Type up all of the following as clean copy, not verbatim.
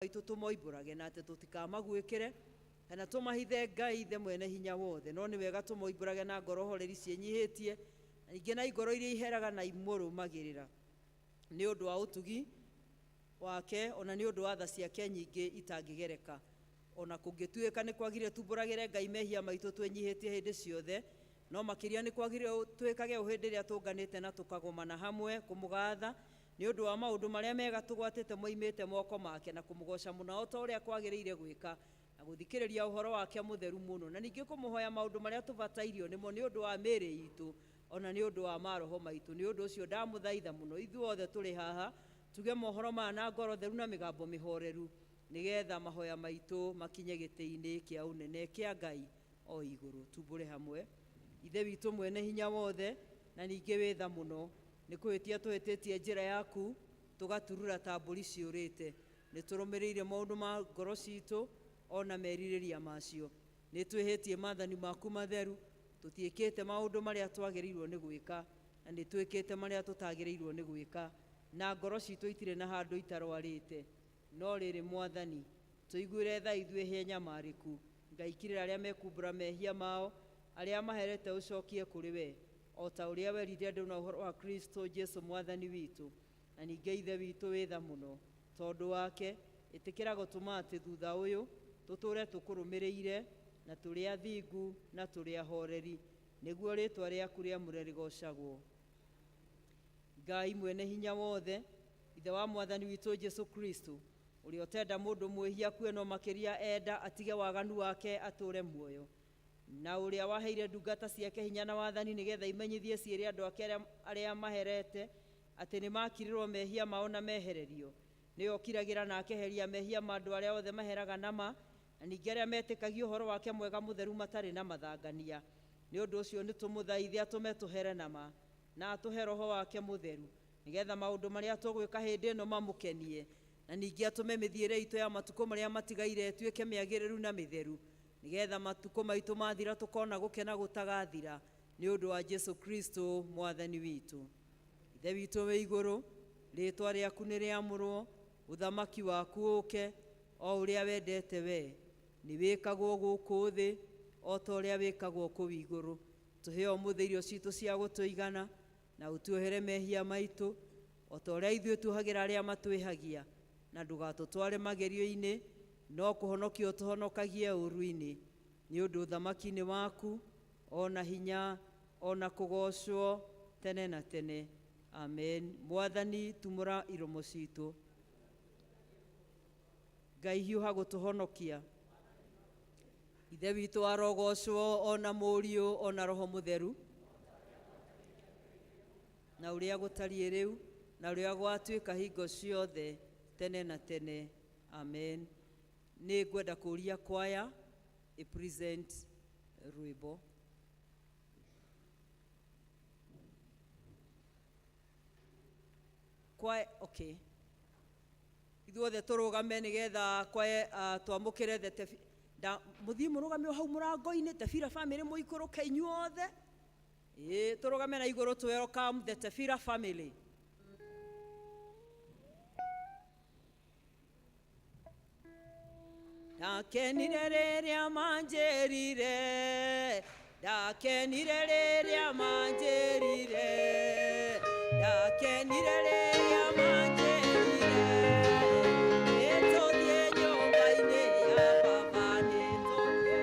maitũ tũmoimbũrage, na atĩ tũtikamaguĩkĩre kana tũmahithe Ngai Ithe mwene hinya wothe, no nĩ wega tũmoimbũrage na ngoro horeri ciĩnyihĩtie, na ningĩ na ngoro iria iheraga na imũrũmagĩrĩra, nĩ ũndũ wa ũtugi wake, o na nĩ ũndũ wa tha ciake nyingĩ itangĩgereka. O na kũngĩtuĩka nĩ kwagĩrĩire tumbũragĩre Ngai mehia maitũ twĩnyihĩtie hĩndĩ ciothe, no makĩria nĩ kwagĩrĩire twĩkage ũũ hĩndĩ ĩrĩa tũnganĩte na tũkagomana hamwe kũmũgatha nĩ ũndũ wa maũndũ marĩa mega tũgwatĩte moimĩte moko make, na kũmũgooca mũno o ta ũrĩa kwagĩrĩire gwĩka, na gũthikĩrĩria ũhoro wake mũtheru mũno, na ningĩ kũmũhoya maũndũ marĩa tũbatairio nĩmo nĩ ũndũ wa mĩĩrĩ itũ, o na nĩ ũndũ wa maroho maitũ. Nĩ ũndũ ũcio ndamũthaitha mũno, ithuothe tũrĩ haha, tuge mohoro maya na ngoro theru na mĩgambo mĩhoreru, nĩgetha mahoya maitũ makinye gĩtĩ-inĩ kĩa ũnene kĩa Ngai o igũrũ. Tumbũre hamwe. Ithe witũ mwene hinya wothe, na ningĩ wĩ tha mũno, nĩ kũhĩtia tũhĩtĩtie njĩra yaku, tũgaturura ta mbũri ciũrĩte. Nĩ tũrũmĩrĩire maũndũ ma ngoro citũ o na merirĩria macio. Nĩ twĩhĩtie maathani maku matheru, tũtiĩkĩte maũndũ marĩa twagĩrĩirwo nĩ gwĩka, na nĩ twĩkĩte marĩa tũtagĩrĩirwo nĩ gwĩka, na ngoro citũ itirĩ na handũ itarwarĩte. No rĩrĩ, Mwathani, tũiguĩre tha ithuĩ hĩa nyamarĩku. Ngai kirĩra arĩa mekumbũra mehia mao, arĩa maherete ũcokie kũrĩ we, o ta ũrĩa werire andũ na ũhoro wa Kristo Jesu Mwathani witũ. Na ningĩ Ithe witũ wĩ tha mũno, tondũ wake, ĩtĩkĩra gũtũma atĩ thutha ũyũ tũtũũre tũkũrũmĩrĩire, na tũrĩ athingu na tũrĩ ahoreri, nĩguo rĩĩtwa rĩaku rĩamũre rĩgoocagwo. Ngai mwene hinya wothe, Ithe wa Mwathani witũ Jesu Kristo, ũrĩa ũtenda mũndũ mwĩhia akue no makĩria enda atige waganu wake atũũre muoyo, na ũrĩa waheire ndungata ciake hinya na wathani nĩgetha imenyithie ciĩre andũ ake arĩa maherete atĩ nĩ makirirwo mehia mao na mehererio, nĩwe ũkiragĩra na akeheria mehia ma andũ arĩa othe maheraga na ma, na ningĩ arĩa metĩkagia ũhoro wake mwega mũtheru matarĩ na mathangania. Nĩ ũndũ ũcio nĩ tũmũthaithe atũme tũhere na ma, na atũhe roho wake mũtheru, nĩgetha maũndũ marĩa tũgwĩka hĩndĩ ĩno mamũkenie, na ningĩ atũme mĩthiĩre itũ ya matukũ marĩa matigaire ĩtuĩke mĩagĩrĩru na mĩtheru, nĩgetha matukũ maitũ mathira tũkona gũkena gũtagathira, nĩ ũndũ wa Jesu Kristo Mwathani witũ. Ithe witũ wĩ igũrũ, rĩĩtwa rĩaku nĩ rĩamũrwo, ũthamaki waku ũũke, o ũrĩa wendete we, nĩ wĩkagwo gũkũ thĩ o ta ũrĩa wĩkagwo kũu igũrũ. Tũhe ũmũthĩ irio citũ cia gũtũigana, na ũtuohere mehia maitũ, o ta ũrĩa ithuĩ tuohagĩra arĩa matwĩhagia, na ndũgatũtware magerio-inĩ, no kũhonokia ũtũhonokagie ũũru-inĩ. Nĩ ũndũ ũthamaki nĩ waku, o na hinya, o na kũgoocwo tene na tene. Amen. Mwathani, tumũra iromo citũ. Ngai hiũha gũtũhonokia. Ithe witũ arogocwo o na Mũriũ o na Roho Mũtheru, na ũrĩa gũtariĩ rĩu, na ũrĩa gwatuĩka hingo ciothe tene na tene. Amen. Nĩ ngwenda kũria kwaya ĩ present rwĩmbo. Kwa, okay. Ithuothe tũrũgame nĩgetha kwae twamũkĩre the tebi, nda mũthiĩ mũrũgame o hau mũrango-inĩ Tebira family mũikũrũke inyuothe. Ĩĩ tũrũgame na igũrũ tũ welcome the Tebira family. Ndakenire rĩrĩa manjĩrire, ndakenire rĩrĩa manjĩrire, ndakenire rĩrĩa manjĩrire, nĩtũthiĩ nyũmba-inĩ ya baba, nĩtũthiĩ.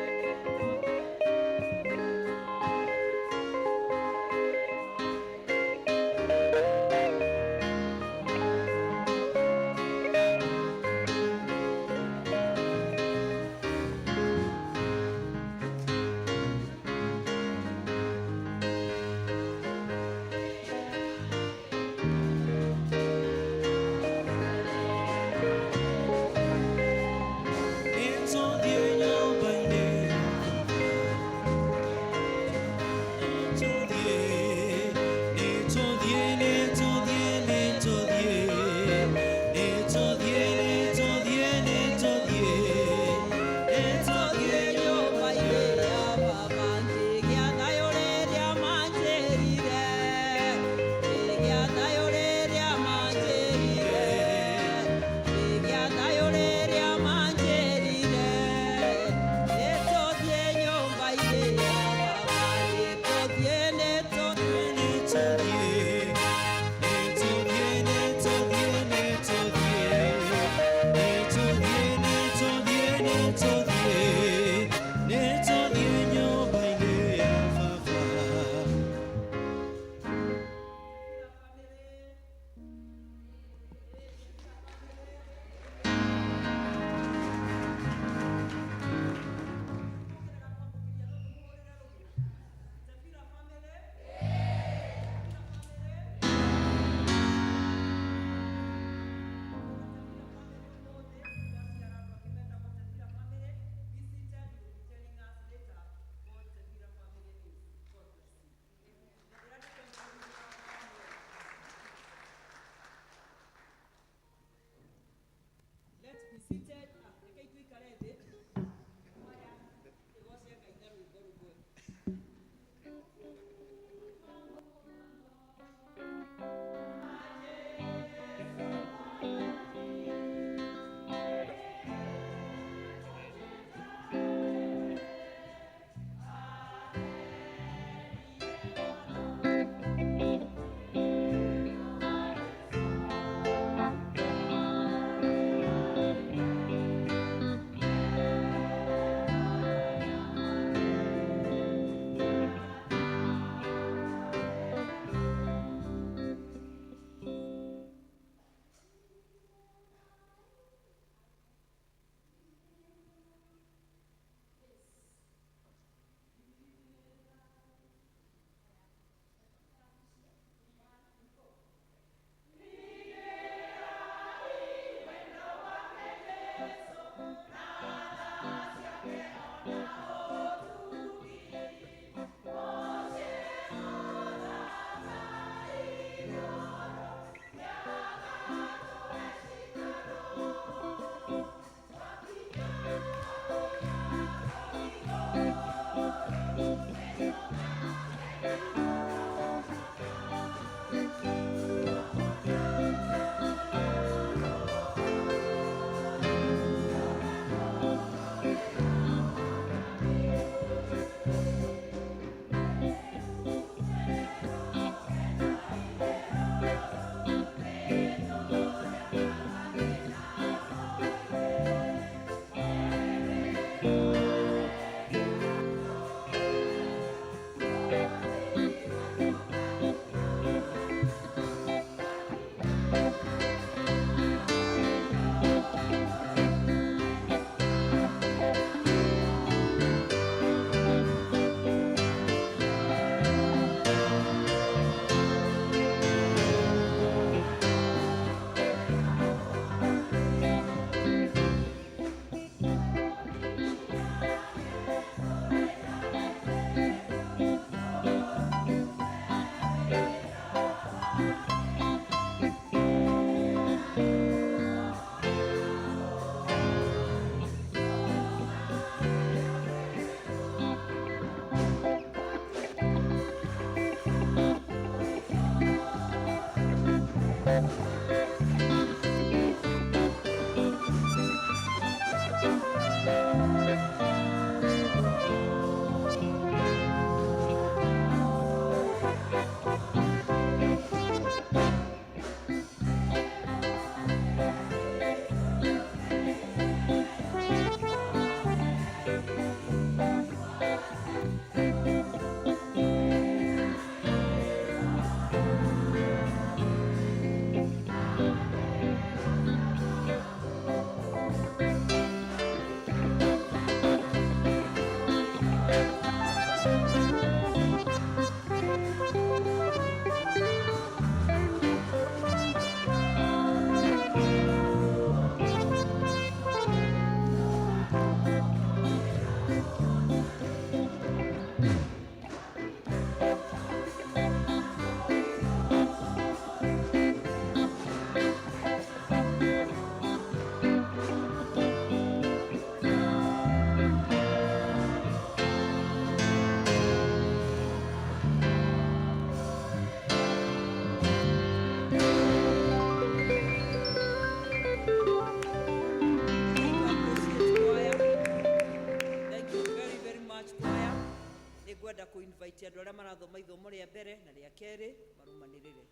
Invite andũ arĩa marathoma ithomo rĩa mbere na rĩa kerĩ marũmanĩrĩre.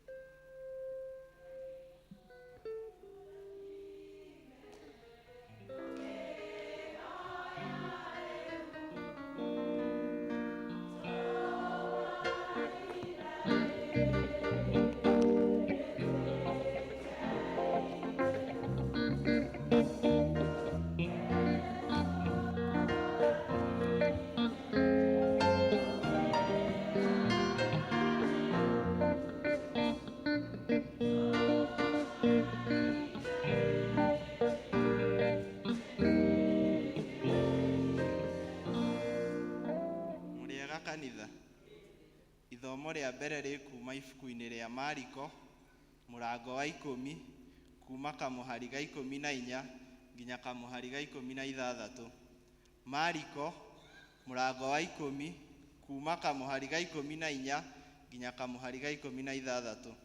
Mũrĩega kanitha. Ithomo rĩa mbere rĩ kuma ibuku-inĩ rĩa Mariko mũrango wa 10 kuma kamũhari ga 14 nginya kamũhari ga 16. Mariko mũrango wa 10 kuma kamũhari ga 14 nginya kamũhari ga 16.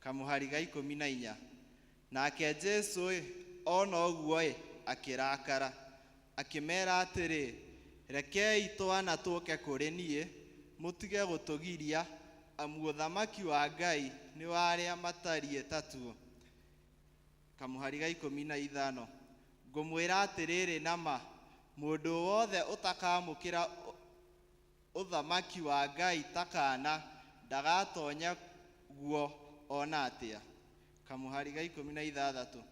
Kamũhari ga 14. Nake Jesũ ona ũguo akĩrakara, akĩmera atĩrĩ, rekei twana tũke kũrĩ niĩ, mũtige gũtũgiria, amu ũthamaki wa Ngai nĩ wa arĩa matariĩ ta tuo. Kamũhari ga 15. Ngũmwĩra atĩrĩrĩ na ma, mũndũ wothe ũtakamũkĩra ũthamaki wa Ngai ta kaana ndagatonya guo ona atĩa. Kamũhari ga 16.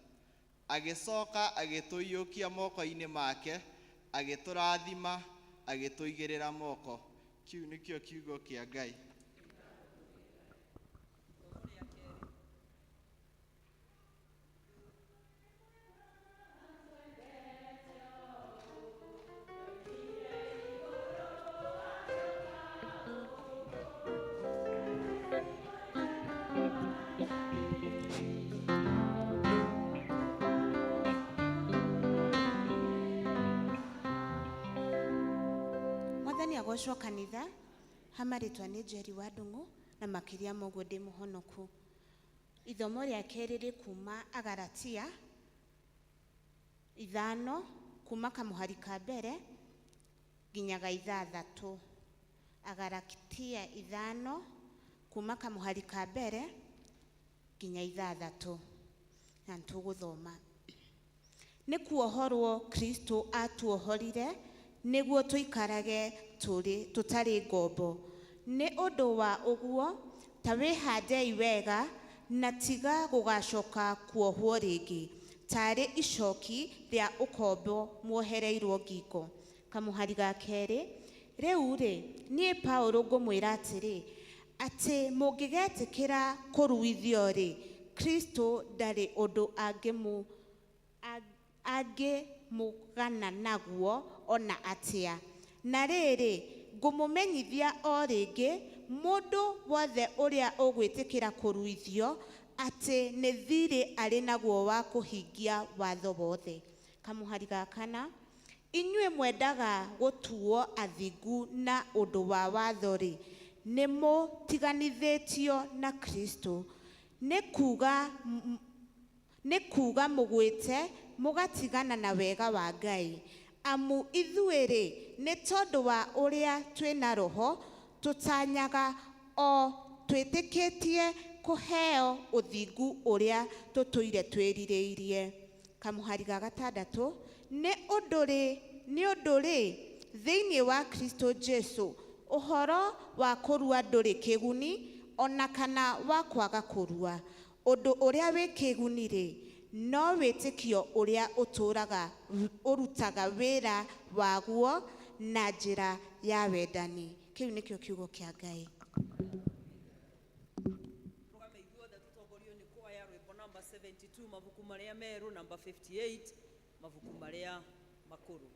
Agĩcoka agĩtũiyũkia moko-inĩ make, agĩtũrathima, agĩtũigĩrĩra moko. Kĩu nĩkĩo kiugo kĩa Ngai. Ithomo rĩa kerĩ. Mwathani agocwo kanitha hamarĩtwa nĩ Njeri wa Ndung'u na makĩria ma ũguo ndĩ mũhonoku. Ithomo rĩa kerĩ rĩ kuma Agalatia 5 kuma kamũhari ka mbere nginya ga 6. Agalatia 5 kuma kamũhari ka mbere nginya 6. Na nĩtũgũthoma. Nĩ kuohorwo Kristo atuohorire nĩguo tũikarage tũtarĩ ngombo. Nĩ ũndũ wa ũguo ta wĩhandei wega na tiga gũgacoka kuohwo rĩngĩ tarĩ icoki rĩa ũkombo muohereirwo ngingo. Kamũhari ga kerĩ. Rĩu rĩ, niĩ Paũlũ ngũmwĩra atĩrĩ, atĩ mũngĩgetĩkĩra kũruithio rĩ, Kristo ndarĩ ũndũ angĩmũgana naguo ona atĩa. Na rĩrĩ, ngũmũmenyithia o rĩngĩ, mũndũ wothe ũrĩa ũgwĩtĩkĩra kũruithio atĩ nĩ thirĩ arĩ naguo wa kũhingia watho wothe. Kamũhari ga kana. Inyuĩ mwendaga gũtuo athingu na ũndũ wa watho rĩ, nĩ mũtiganithĩtio na Kristo. Nĩ kuga mũgwĩte mũgatigana na wega wa Ngai. Amu ithuĩ rĩ, nĩ tondũ wa ũrĩa twĩna roho, tũtanyaga o twĩtĩkĩtie kũheo ũthingu ũrĩa tũtũire twĩrirĩirie. Kamũhari ga 6. Nĩ ũndũ rĩ, thĩinĩ wa Kristo Jesu, ũhoro wa kũrua ndũrĩ kĩguni ona kana wa kwaga kũrua. Ũndũ ũrĩa wĩ kĩguni rĩ, no wĩtĩkio ũrĩa ũtũũraga ũrutaga wĩra waguo na njĩra ya wendani. Kĩu nĩkĩo kiugo kĩa Ngai. Rũgame ithuothe tũtongorio nĩ kwaya rwĩmbo namba 72 mabuku marĩa merũ, namba 58 mabuku marĩa makũrũ.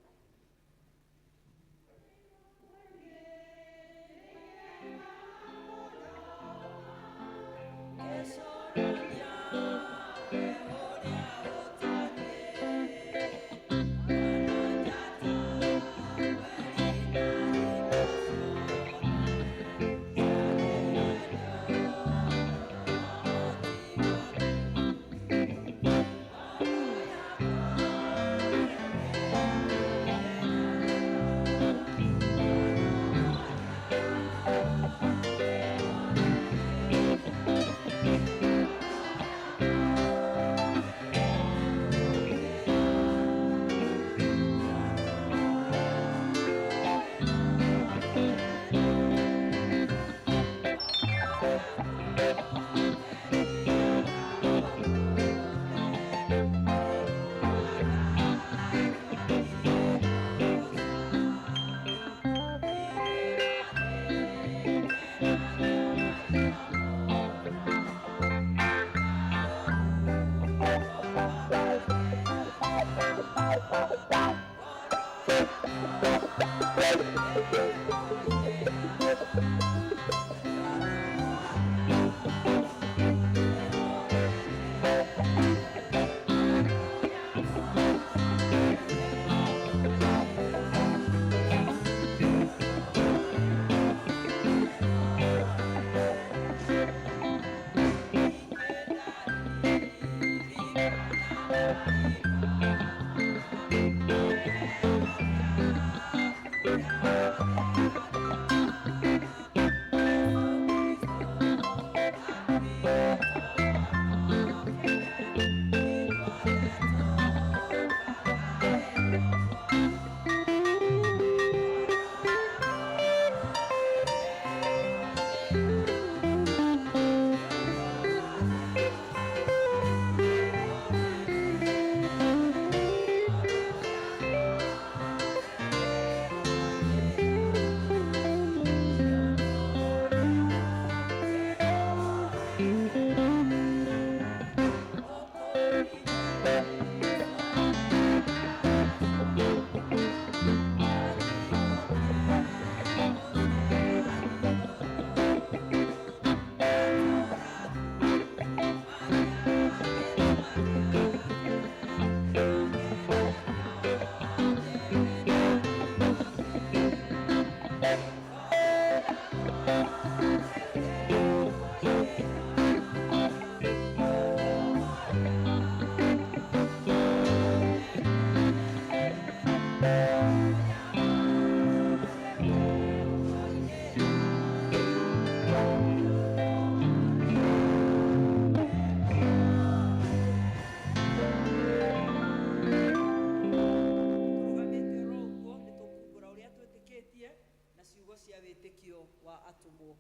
Tũrũgamĩte oro ũguo nĩ tũkumbũra ũrĩa twĩtĩkĩtie na ciugo cia wĩtĩkio wa atũmwo.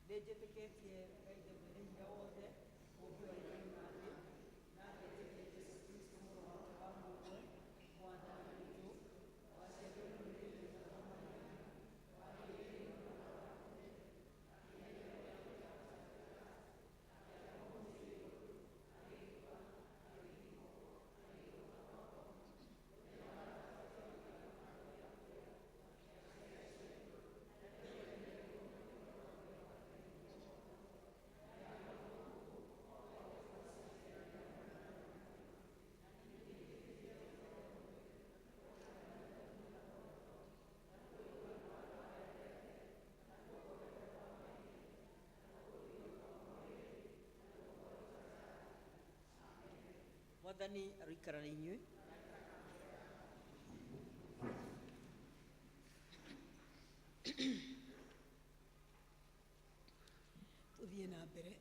Nĩ njĩtĩkĩtie Ngai Ithe mwene hinya wothe, mũũmbi wa igũrũ na thĩ, na ngetĩkia Jesũ Kristũ mũrũ wake wa mũmwe, Mwathani witũ, waciarirwo nĩ mũirĩtu wĩtagwo Mariamu, Mwathani aroikara na inyuĩ. Tũthiĩ na mbere.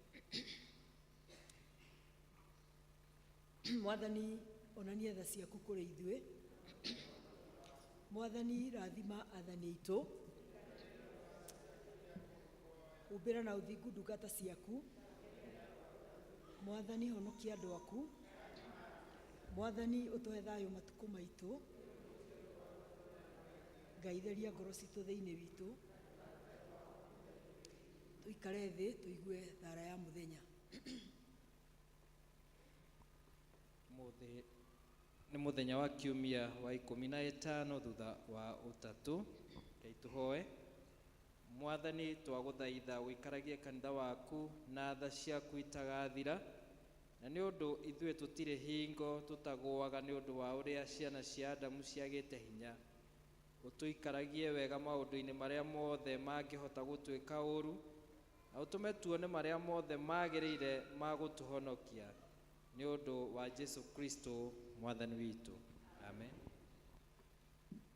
Mwathani onania tha ciaku kũrĩ ithuĩ. Mwathani rathima athani aitũ. Humbĩra na ũthingu ndungata ciaku. Mwathani honokia andũ aku. Mwathani ũtũhe thayũ matukũ maitũ. Ngai theria ngoro citũ thĩinĩ witũ. Tũikare thĩ tũigue thara ya mũthenya. Mũthĩ nĩ mũthenya wa kiumia wa 15 thutha wa ũtatũ. Rekei tũhoe. Mwathani twagũthaitha ũikaragie kanitha waku na tha ciaku itagathira, na nĩ ũndũ ithuĩ tũtirĩ hingo tũtagũaga nĩ ũndũ wa ũrĩa ciana cia Adamu ciagĩte hinya. Ũtũikaragie wega maũndũ-inĩ marĩa mothe mangĩhota gũtuĩka ũru, na ũtũme tuone marĩa mothe magĩrĩire ma gũtũhonokia, nĩ ũndũ wa Jesu Kristo Mwathani witũ. Amen.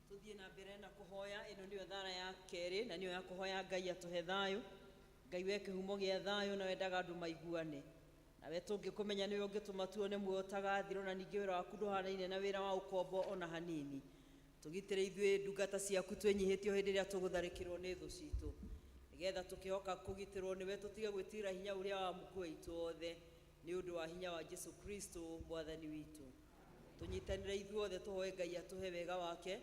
Tũthiĩ na mbere na kũhoya. Ĩno nĩyo thara ya kerĩ na nĩyo ya kũhoya Ngai atũhe thayũ. Ngai we kĩhumo gĩa thayũ na wendaga andũ maiguane. Nawe tũngĩkũmenya nĩwe ũngĩtũma tuone muoyo ũtagathira, na ningĩ wĩra waku ndũhanaine na wĩra wa ũkombo ona hanini. Tũgitĩre ithuĩ ndungata ciaku twĩnyihĩtio hĩndĩ ĩrĩa tũgũtharĩkĩrwo nĩ thũ citũ, nĩgetha tũkĩhoka kũgitĩrwo nĩwe tũtige gwĩtigĩra hinya ũrĩa wa mũkũ witũ wothe, nĩ ũndũ wa hinya wa Jesu Kristo Mwathani witũ. Tũnyitanĩre ithuothe tũhoe Ngai atũhe wega wake.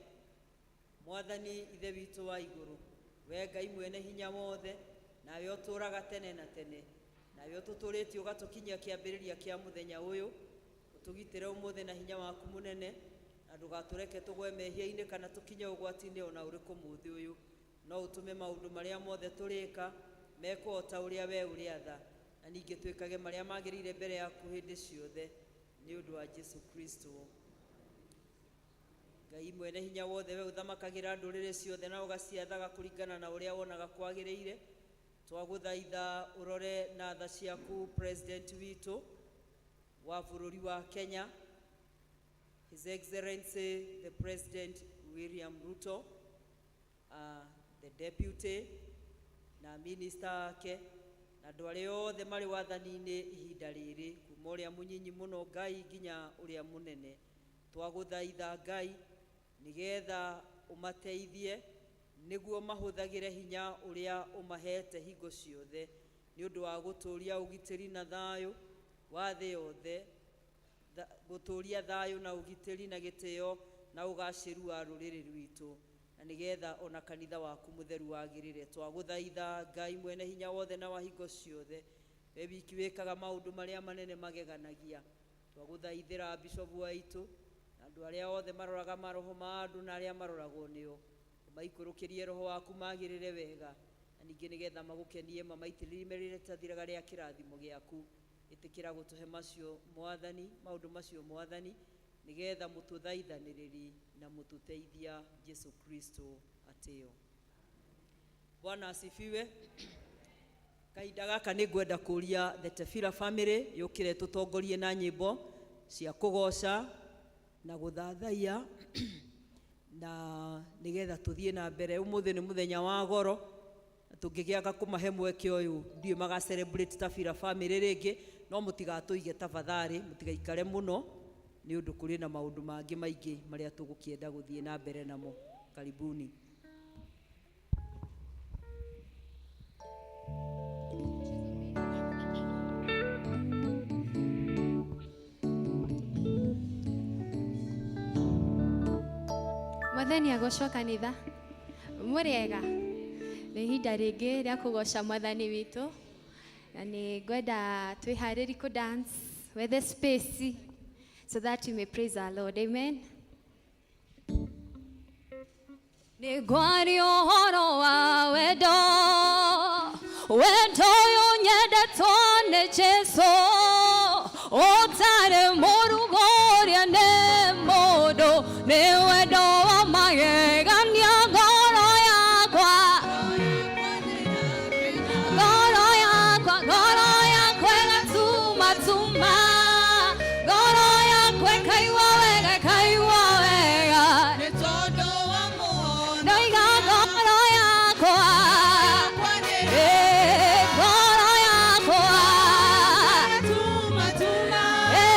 Mwathani Ithe witũ wa igũrũ, we Ngai mwene hinya wothe, nawe ũtũũraga tene na tene, nawe ũtũtũrĩtie ũgatũkinyia kĩambĩrĩria kĩa mũthenya ũyũ, ũtũgitĩre ũmũthĩ na hinya waku mũnene, Na ndũgatũreke tũgwe mehia-inĩ kana tũkinye ũgwati-inĩ ona ũrĩkũ mũthĩ ũyũ, no ũtũme maũndũ marĩa mothe tũrĩka mekwo o ta ũrĩa we ũrĩatha, na ningĩ twĩkage marĩa magĩrĩire mbere yaku hĩndĩ ciothe, nĩ ũndũ wa Jesu Kristo. Ngai mwene hinya wothe, we ũthamakagĩra ndũrĩrĩ ciothe na ũgaciathaga kũringana na ũrĩa wonaga kwagĩrĩire, twagũthaitha ũrore na tha ciaku president witũ wa bũrũri wa Kenya, His Excellency the President William Ruto, the deputy na minister ake na andũ arĩa othe marĩ wathani-inĩ ihinda rĩrĩ, kuma ũrĩa mũnyinyi mũno Ngai nginya ũrĩa mũnene. Twagũthaitha Ngai nĩgetha ũmateithie nĩguo mahũthagĩre hinya ũrĩa ũmahete hingo ciothe nĩ ũndũ wa gũtũũria ũgitĩri na thayũ wa thĩ yothe, gũtũũria thayũ na ũgitĩri na gĩtĩo na ũgacĩru wa rũrĩrĩ rwitũ, na nĩgetha ona kanitha waku mũtheru wagĩrĩre. Twagũthaitha Ngai mwene hinya wothe na wa hingo ciothe, we wiki wĩkaga maũndũ marĩa manene mageganagia. Twagũthaithĩra bishopu waitũ na andũ arĩa othe maroraga maroho ma andũ na arĩa maroragwo nĩo, ũmaikũrũkĩrie roho waku magĩrĩre wega, na ningĩ nĩgetha magũkenie mamaitĩrĩrie rĩtathiraga rĩa kĩrathimo gĩaku. Ĩtĩkĩra gũtũhe macio Mwathani, maũndũ macio Mwathani, nĩgetha mũtũthaithanĩrĩri na mũtũteithia Jesu Kristo atĩo. Bwana asifiwe. Kahinda gaka nĩ ngwenda kũria the Tefila family yũkĩre tũtongorie na nyĩmbo cia kũgoca na gũthathaiya na nĩgetha tũthiĩ na mbere. Ũmũthĩ nĩ mũthenya wa goro, na tũngĩgĩaga kũmahe mweke ũyũ ndiũĩ maga celebrate Tafila family rĩngĩ, no mũtigatũige tafadhali, mũtigaikare mũno nĩ ũndũ kũrĩ na maũndũ mangĩ maingĩ marĩa tũgũkĩenda gũthiĩ na mbere namo. Karibuni. Mwathani agocwo kanitha. Mũrĩega. Nĩ ihinda rĩngĩ rĩa kũgoca Mwathani witũ, na nĩ ngwenda twĩharĩrie kũ dance wethe space so that you may praise our Lord. Amen. Nĩ ngwaria ũhoro wa wendo, wendo ũyũ nyendetwo nĩ Jesũ, ũtarĩ mũrugũria nĩ mũndũ, nĩ wendo wa magegania ngoro yakwa, ngoro yakwa, ngoro yakwa ĩgatumatuma, ngoro yakwa ĩkaigua wega, ĩkaigua wega, Nĩ tondũ wa mũhono ndoiga ngoro yakwa, ĩ, ngoro yakwa, tuma tuma, ĩ,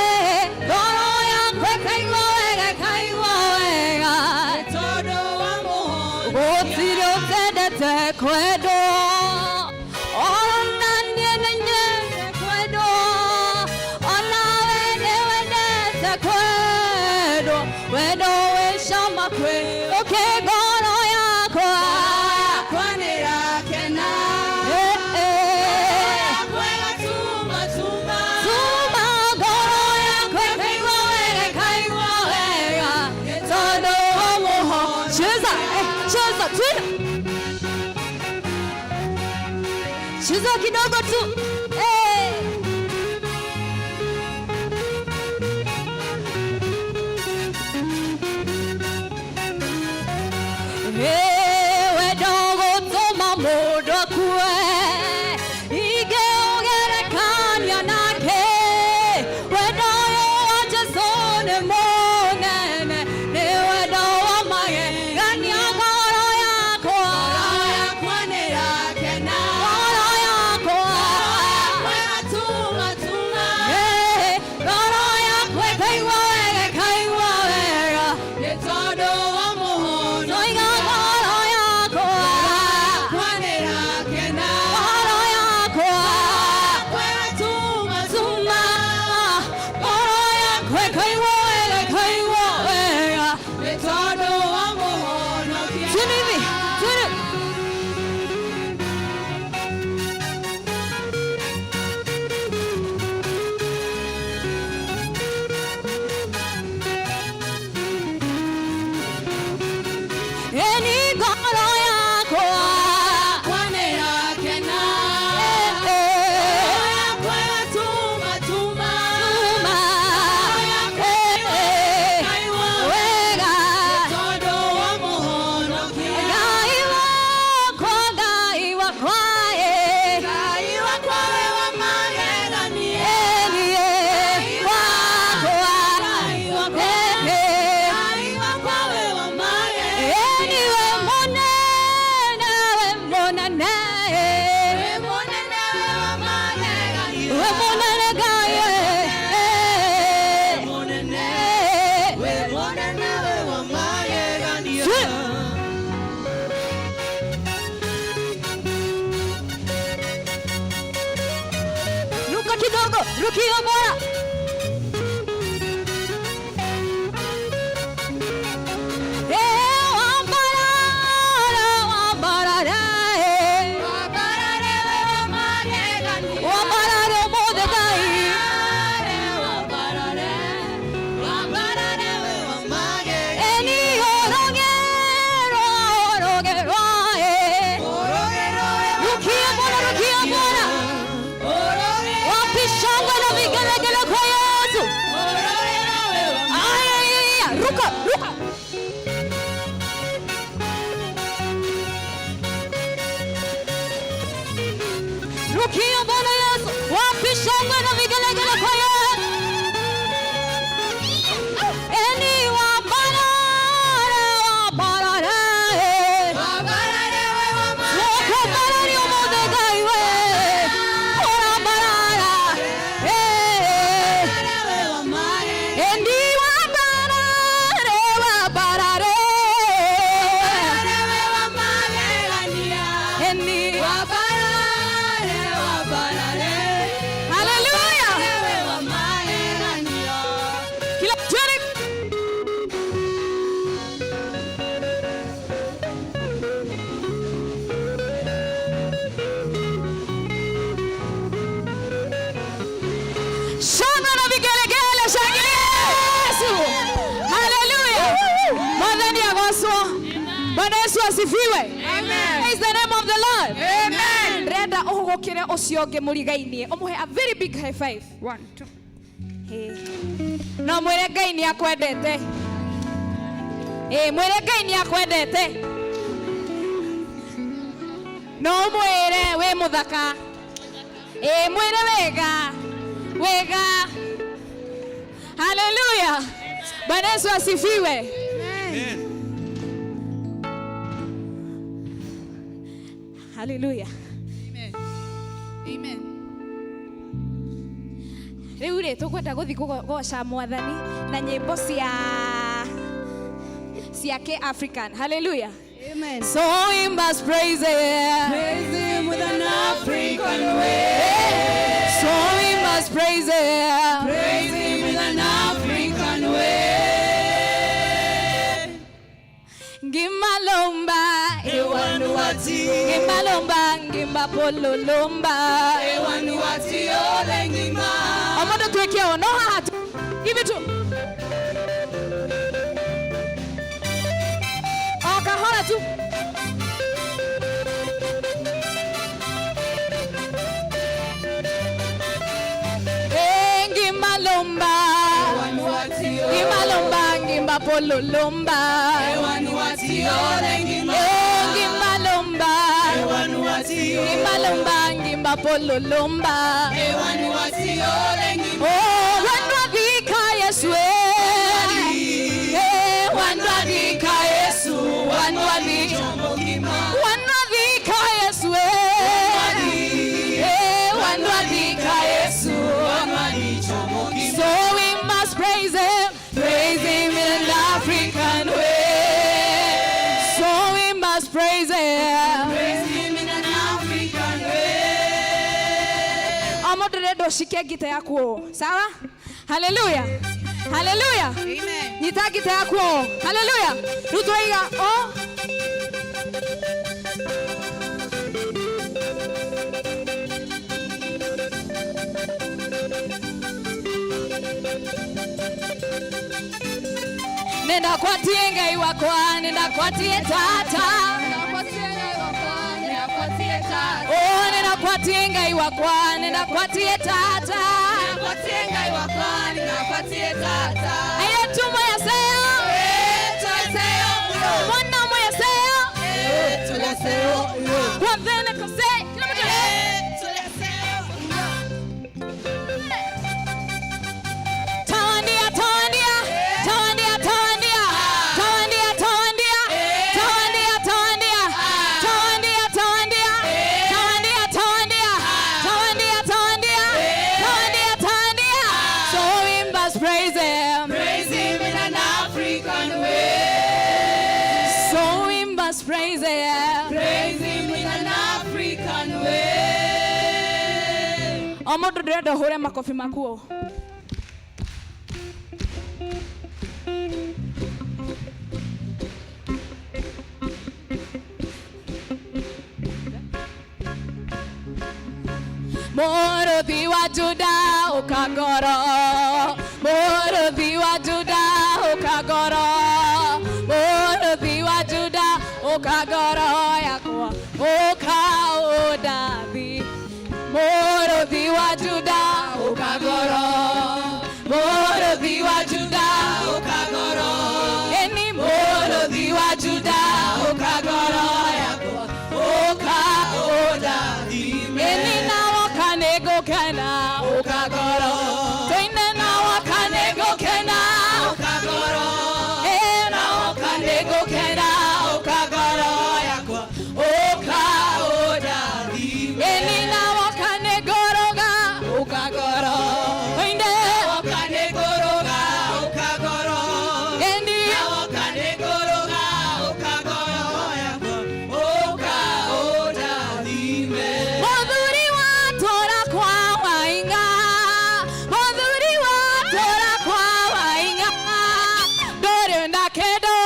ngoro yakwa ĩkaigua wega, ĩkaigua wega, nĩ tondũ wa mũhono gũtirĩ ũtendete kwendwo, ona niĩ nĩ nyende kwendwo, onawe nĩ wendete kwendwo, wendo wĩ cama kwĩ ũkĩ ngoro yakwa, yakwa nĩrakena, ĩ, ĩ. yakwa ĩgatuma tuma, Tuma ngoro yakwa ĩkaigua wega, ĩkaigua wega, nĩ tondũ wa mũhono. Cheza, cheza, twende. Cheza kidogo tu. Eh. Eh, wendo gũtũma mũndũ akue, ingĩũgerekania nake, wendo ũyũ wa Jesũ nĩ mũnene, nĩ wendo wa magegania ngoro yakwa, yakwa nĩrakena, ngoro yakwa, yakwa ĩgatuma tuma, Eh, ngoro yakwa ĩkaigua wega, ĩkaigua wega, nĩ tondũ wa mũhono ndoiga ngoro yakwa, yakwa nĩrakena, ngoro yakwa, yakwa ĩgatuma tuma, ngoro yakwa ĩkaigua wega, ĩkaigua wega. nĩ tondũ wa mũhonokia. Twende hivi, twende. Eni ngoro yakwa Kwanĩrakena. Yakwa yatuma tuma. Tuma. Ngai wa Wega. Tondũ wa mũhonokia. Ngai wakwa, Ngai wakwa, eh. Ngai wakwa we wa magegania. Enie wakwa. Ngai wakwa. Eh, eh. Ngai wakwa we wa magegania. Eni we mũnene, we mũnene, eh. We mũnene we wa magegania. We mũnene Ngai, eh, eh. Mũnene. Eh. We mũnene we wa magegania. Swi- Ruka kidogo, rukia bora. Eh, wambarara, wambarara, eh. Wambarare we wa magegania. Wambarara ũmũthĩ Ngai. Wambarare, wambarare we wa magegania. Eni orogero, orogero, eh. Orogero we wa Rukia bora, rukia bora. Orogero, Wapi shangwe na vigelegele kwa Yesu? orogero we wa Ay, ay, ay, ay, ruka, ruka. Rukia Bwana Yesu, wapi shangwe na vigelegele kwa Yesu? Eni wambarare, wambarare, eh. Wambarare we wa Wokombarari ũmũthĩ Ngai we, ũrambarara, eh. magegania we wa magegania. Endi wambarare, wambarare. Wambarare we wa magegania. Eni. Wambarare, wambarare. Hallelujah. We wa magegania. Kila twende. Shangwe na vigelegele, shangilia Yesu. Hallelujah. Mwathani agocwo. Bwana Yesu asifiwe. Amen. Praise the name of the Lord. Amen. Ndĩrenda ũhũgũkĩre ũcio ũngĩ mũrigainie ũmũhe a very big high five. One, two. Ĩĩ. No mwĩre Ngai nĩ akwendete. Ĩĩ, mwĩre Ngai nĩ akwendete. No ũmwĩre wĩ mũthaka. Ĩĩ, mwĩre wega. Wega. Hallelujah. Bwana Yesu asifiwe. Hallelujah. Amen. Amen. Rĩu rĩ tũkwenda gũthiĩ kũgoca mwathani na nyĩmbo cia cia African. Hallelujah. Amen. So we must praise him. Praise him with an African way. So we must praise him. Praise him with an African way. Ngimalomba, Ewanuati. ngimalomba, ngimapololomba. Ewanuati ole ngima. Omondo twĩke ũũ, no haha tu. Give it to. O kahora tu. Eh, ngimalomba. Ewanuati ole. Ngimalomba, ngimapololomba. Ewanuati ole ngima. Eh, ngimalomba. Ewanuati ole. Ngimalomba, ngimapololomba. Ewanuati ole ngima. Oh, wanwadhika Yesu, eh. Eh, wanwadhika Yesu, wanwadhika. Ngima. Wanwadhika Yesu, eh. Eh, wanwadhika Yesu. So we must praise him, praise him in an African way. So we must praise him. Praise him in an African way. O mũndũ ndĩrenda ũcike ngita yaku ũũ. Sawa? Hallelujah. Hallelujah. Amen. Nyita ngita yaku ũũ. Hallelujah. Rĩu twaiga o Nindakwatie Ngai wakwa, nindakwatie tata. Oh, nindakwatie Ngai wakwa, nindakwatie tata. Aye tumo ya seo. Mwana mo ya seo. Kwa vene kose. Kila mtu. Tawandia, tawandia, tawandia, tawandia, tawandia, tawandia, tawandia, tawandia, tawandia, tawandia, tawandia, tawandia, tawandia, tawandia, tawandia, tawandia. So we must praise him. Praise him in an African way. So we must praise him. Praise him in an African way. O mũndũ ndĩrenda ũhũre makobi makuo. Mũrũthi wa Juda ũkangoro, mũrũthi wa Juda ũkangoro, mũrũthi wa Juda ũkangoro yakwa ũkaũndathi. Mũrũthi wa Juda ũkangoro, mũrũthi wa Juda ũkangoro, ĩni mũrũthi wa Juda ũkangoro yakwa ũkaũndathi. Ĩni na woka nĩngũkena ũkangoro, tũine na woka nĩngũkena ũkangoro, ĩ na woka nĩngũkena ũkangoro yakwa ũkaũndathi. Ĩni na woka nĩngũrũga ũkangoro, tũine Woka nĩngũrũga ũkangoro. ĩni Woka nĩngũrũga ũkangoro yakwa ũkaũndathime. Mũthuri wa tũra kwa wainga, mũthuri wa tũra kwa wainga, ndũrĩ na kĩndũ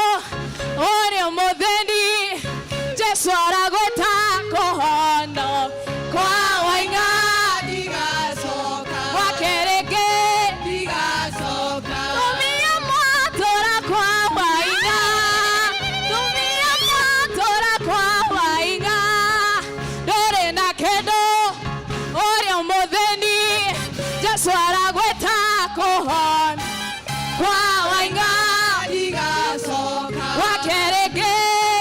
ũrĩ mũthĩni, Jesũ aragwĩta kũhono kwa wainga, Ndigacoka, gwake rĩngĩ. ndigacoka. Tumia mwatũra kwa wainga, tumia mwatũra kwa wainga, ndũrĩ na kĩndũ ũrĩ mũthĩni, Jesũ aragwĩta kũhona kwa wainga, Ndigacoka, gwake rĩngĩ.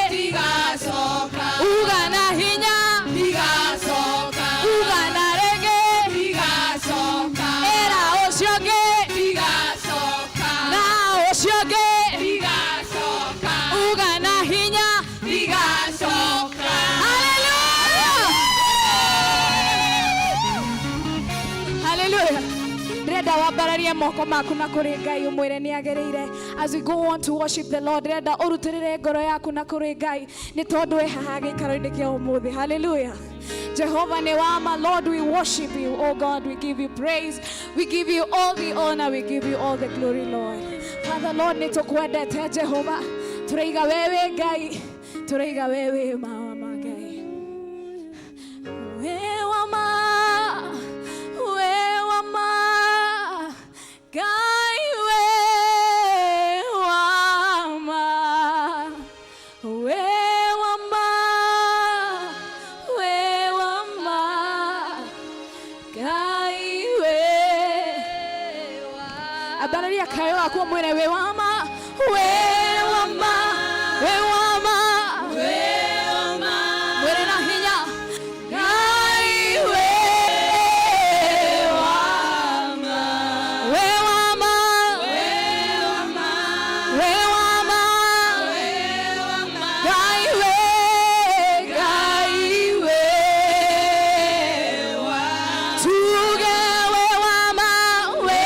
ndigacoka, Uga na hinya, ndigacoka, uga na rĩngĩ, ndigacoka, ĩra ũcio ũngĩ, ndigacoka, na ũcio ũngĩ, ndigacoka, uga na hinya. ndigacoka. Hallelujah! Hallelujah. Ndĩrenda wambararie moko maku na kũrĩ Ngai ũmwĩre nĩ agĩrĩire. As we go on to worship the Lord, ndĩrenda ũrutĩrĩre ngoro yaku na kũrĩ Ngai nĩ tondũ wĩ haha gĩikaro-inĩ kĩa ũmũthĩ. Hallelujah. Jehovah nĩ wama. Lord, we worship you. Oh God, we give you praise. We give you all the honor. We give you all the glory, Lord. Father, Lord, nĩ tũkwendete Jehova. Tũraiga wewe Ngai. Tũraiga wewe mama Ngai. We wama, we wama, Ngai we wama, we wama, we wama, Ngai we. Ambararia kayo gaku mwĩre we wama, we wama, we wama, we wama, mwĩre na hinya. Ngai we wama, we wama, we wama, Ngai we, Ngai we, tuge we wama, we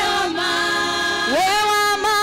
wama, we wama,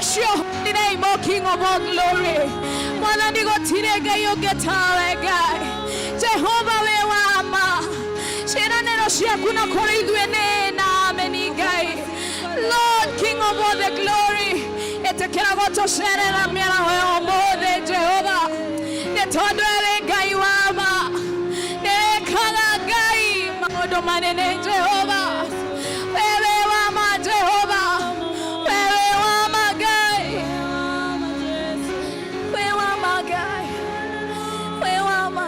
Bless your holy name, O King of all glory. Mwathani gũtirĩ Ngai ũngĩ tawe Ngai. Jehova wĩ wa ma. Ciĩranĩro ciaku na kũrĩ ithuĩ nĩ na ameni Ngai. Lord King of all the glory, ĩtĩkĩra gũtũcerera mĩaraho ya ũmũthĩ Jehova. Nĩ tondũ wĩ Ngai wa ma. Nĩ wĩkaga Ngai maũndũ manene Jehova. Wewe wa ma Jehova. Wewe wa ma Ngai. Wewe wa ma Ngai. Wewe wa ma.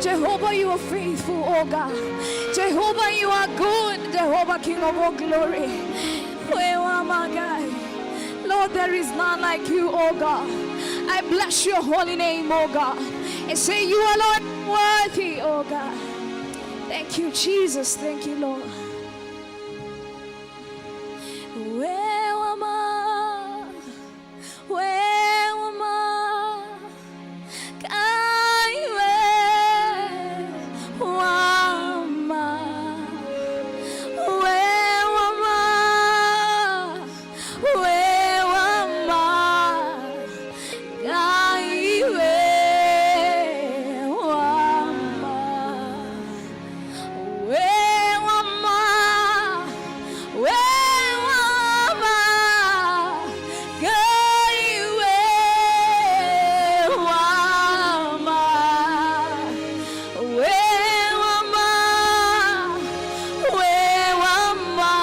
Jehovah, you are faithful, oh God. Jehovah, you are good. Jehovah, King of all glory. Wewe wa ma Ngai. Lord, there is none like you, oh God. I bless your holy name, oh God. And say you are Lord worthy, oh God. Thank you, Jesus. Thank you, Lord. Where am I? Where am I? Kai we wama. Where am I? Where am I? Kai we wama. Where am I? Where am I? Ngai we wama. Where am I? Where am I?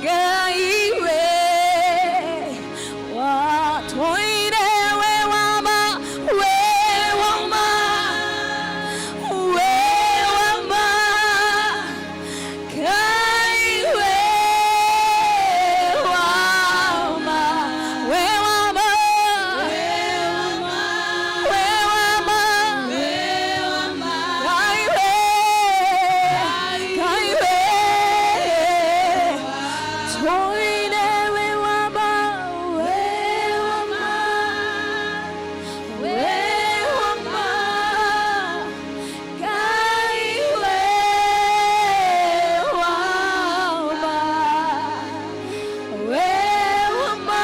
Ngai we watũire we wama, we wama, we wama. Ngai we wama, we wama, we wama, Ngai we, Ngai we, Toire we wama, we wama, we wama. Ngai we wama, we wama,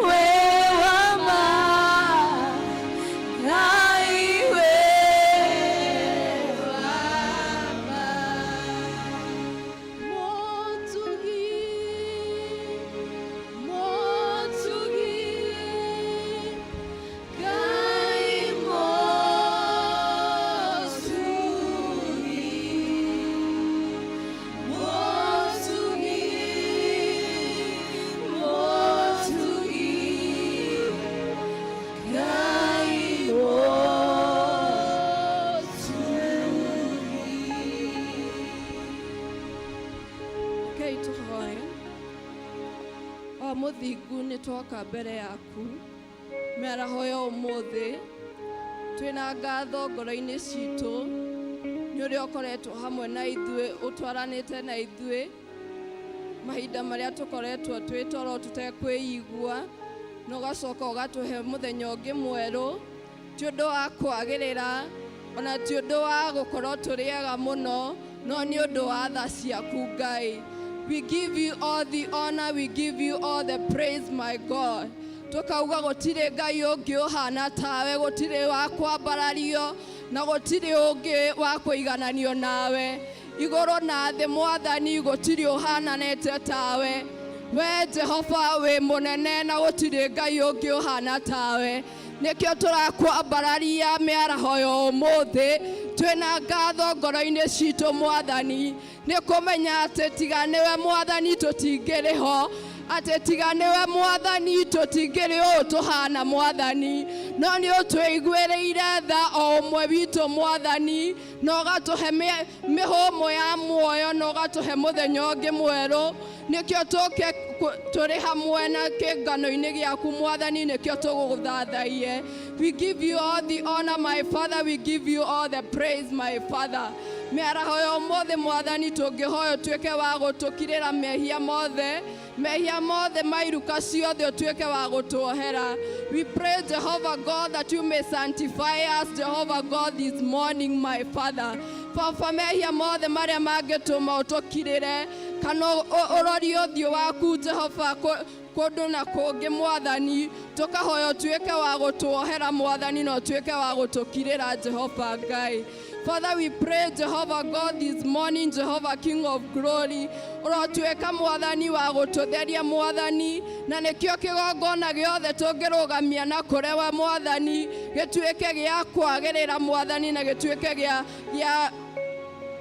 we wama. Ngai we wama. Motugi, motugi, Ngai motugi, motugi, motugi, Ngai motugi. Rekei tũhoe. O mũthingu nĩ twoka mbere yaku mĩaraho ya ũmũthĩ twĩna ngatho ngoro-inĩ citũ nĩ ũrĩa ũkoretwo hamwe na ithuĩ, ũtwaranĩte na ithuĩ mahinda marĩa tũkoretwo twĩ toro tũtekwĩigua, na ũgacoka ũgatũhe mũthenya ũngĩ mwerũ. Ti ũndũ wa kwagĩrĩra ona ti ũndũ wa gũkorwo tũrĩ ega mũno, no nĩ ũndũ wa tha ciaku Ngai. We give you all the honor, we give you all the praise, my God. Tukauga gũtirĩ Ngai ũngĩ ũhana tawe, gũtirĩ wa kwambarario na gũtirĩ ũngĩ wa kũigananio nawe. Igũrũ na thĩ Mwathani gũtirĩ ũhananĩte tawe. We Jehova wĩ mũnene na gũtirĩ Ngai ũngĩ ũhana tawe. Nĩkĩo tũrakwambararia mĩaraho ya ũmũthĩ twĩna ngatho ngoro-inĩ citũ Mwathani, nĩ kũmenya atĩ tiga nĩwe Mwathani tũtingĩrĩ ho, atĩ tiga nĩwe Mwathani tũtingĩrĩ ũũ tũhana Mwathani, no nĩ ũtũiguĩrĩire tha o ũmwe witũ Mwathani, na ũgatũhe mĩhũmũ ya muoyo na ũgatũhe mũthenya ũngĩ mwerũ. Nĩkĩo tũke tũrĩ hamwe na kĩngano-inĩ gĩaku Mwathani, nĩkĩo tũgũgũthathaiye. We give you all the honor, my Father, we give you all the praise, my Father. Mĩaraho ya ũmũthĩ Mwathani tũngĩhoya ũtuĩke wa gũtũkirĩra mehia mothe, mehia mothe ma iruka ciothe ũtuĩke wa gũtuohera. We pray, Jehovah God, that you may sanctify us, Jehovah God, this morning, my Father. Baba, mehia mothe marĩa mangĩtũma ũtũkirĩre kana ũrorie ũthiũ waku Jehova kũndũ na kũngĩ Mwathani, tũkahoya ũtuĩke wa gũtuohera Mwathani na ũtuĩke wa gũtũkirĩra Jehova Ngai. Father, we pray, Jehovah God, this morning, Jehovah King of Glory, ũrotuĩka Mwathani wa gũtũtheria Mwathani, na nĩkĩo kĩgongona gĩothe tũngĩrũgamia na kũrewa Mwathani gĩtuĩke gĩa kwagĩrĩra Mwathani na gĩtuĩke gĩa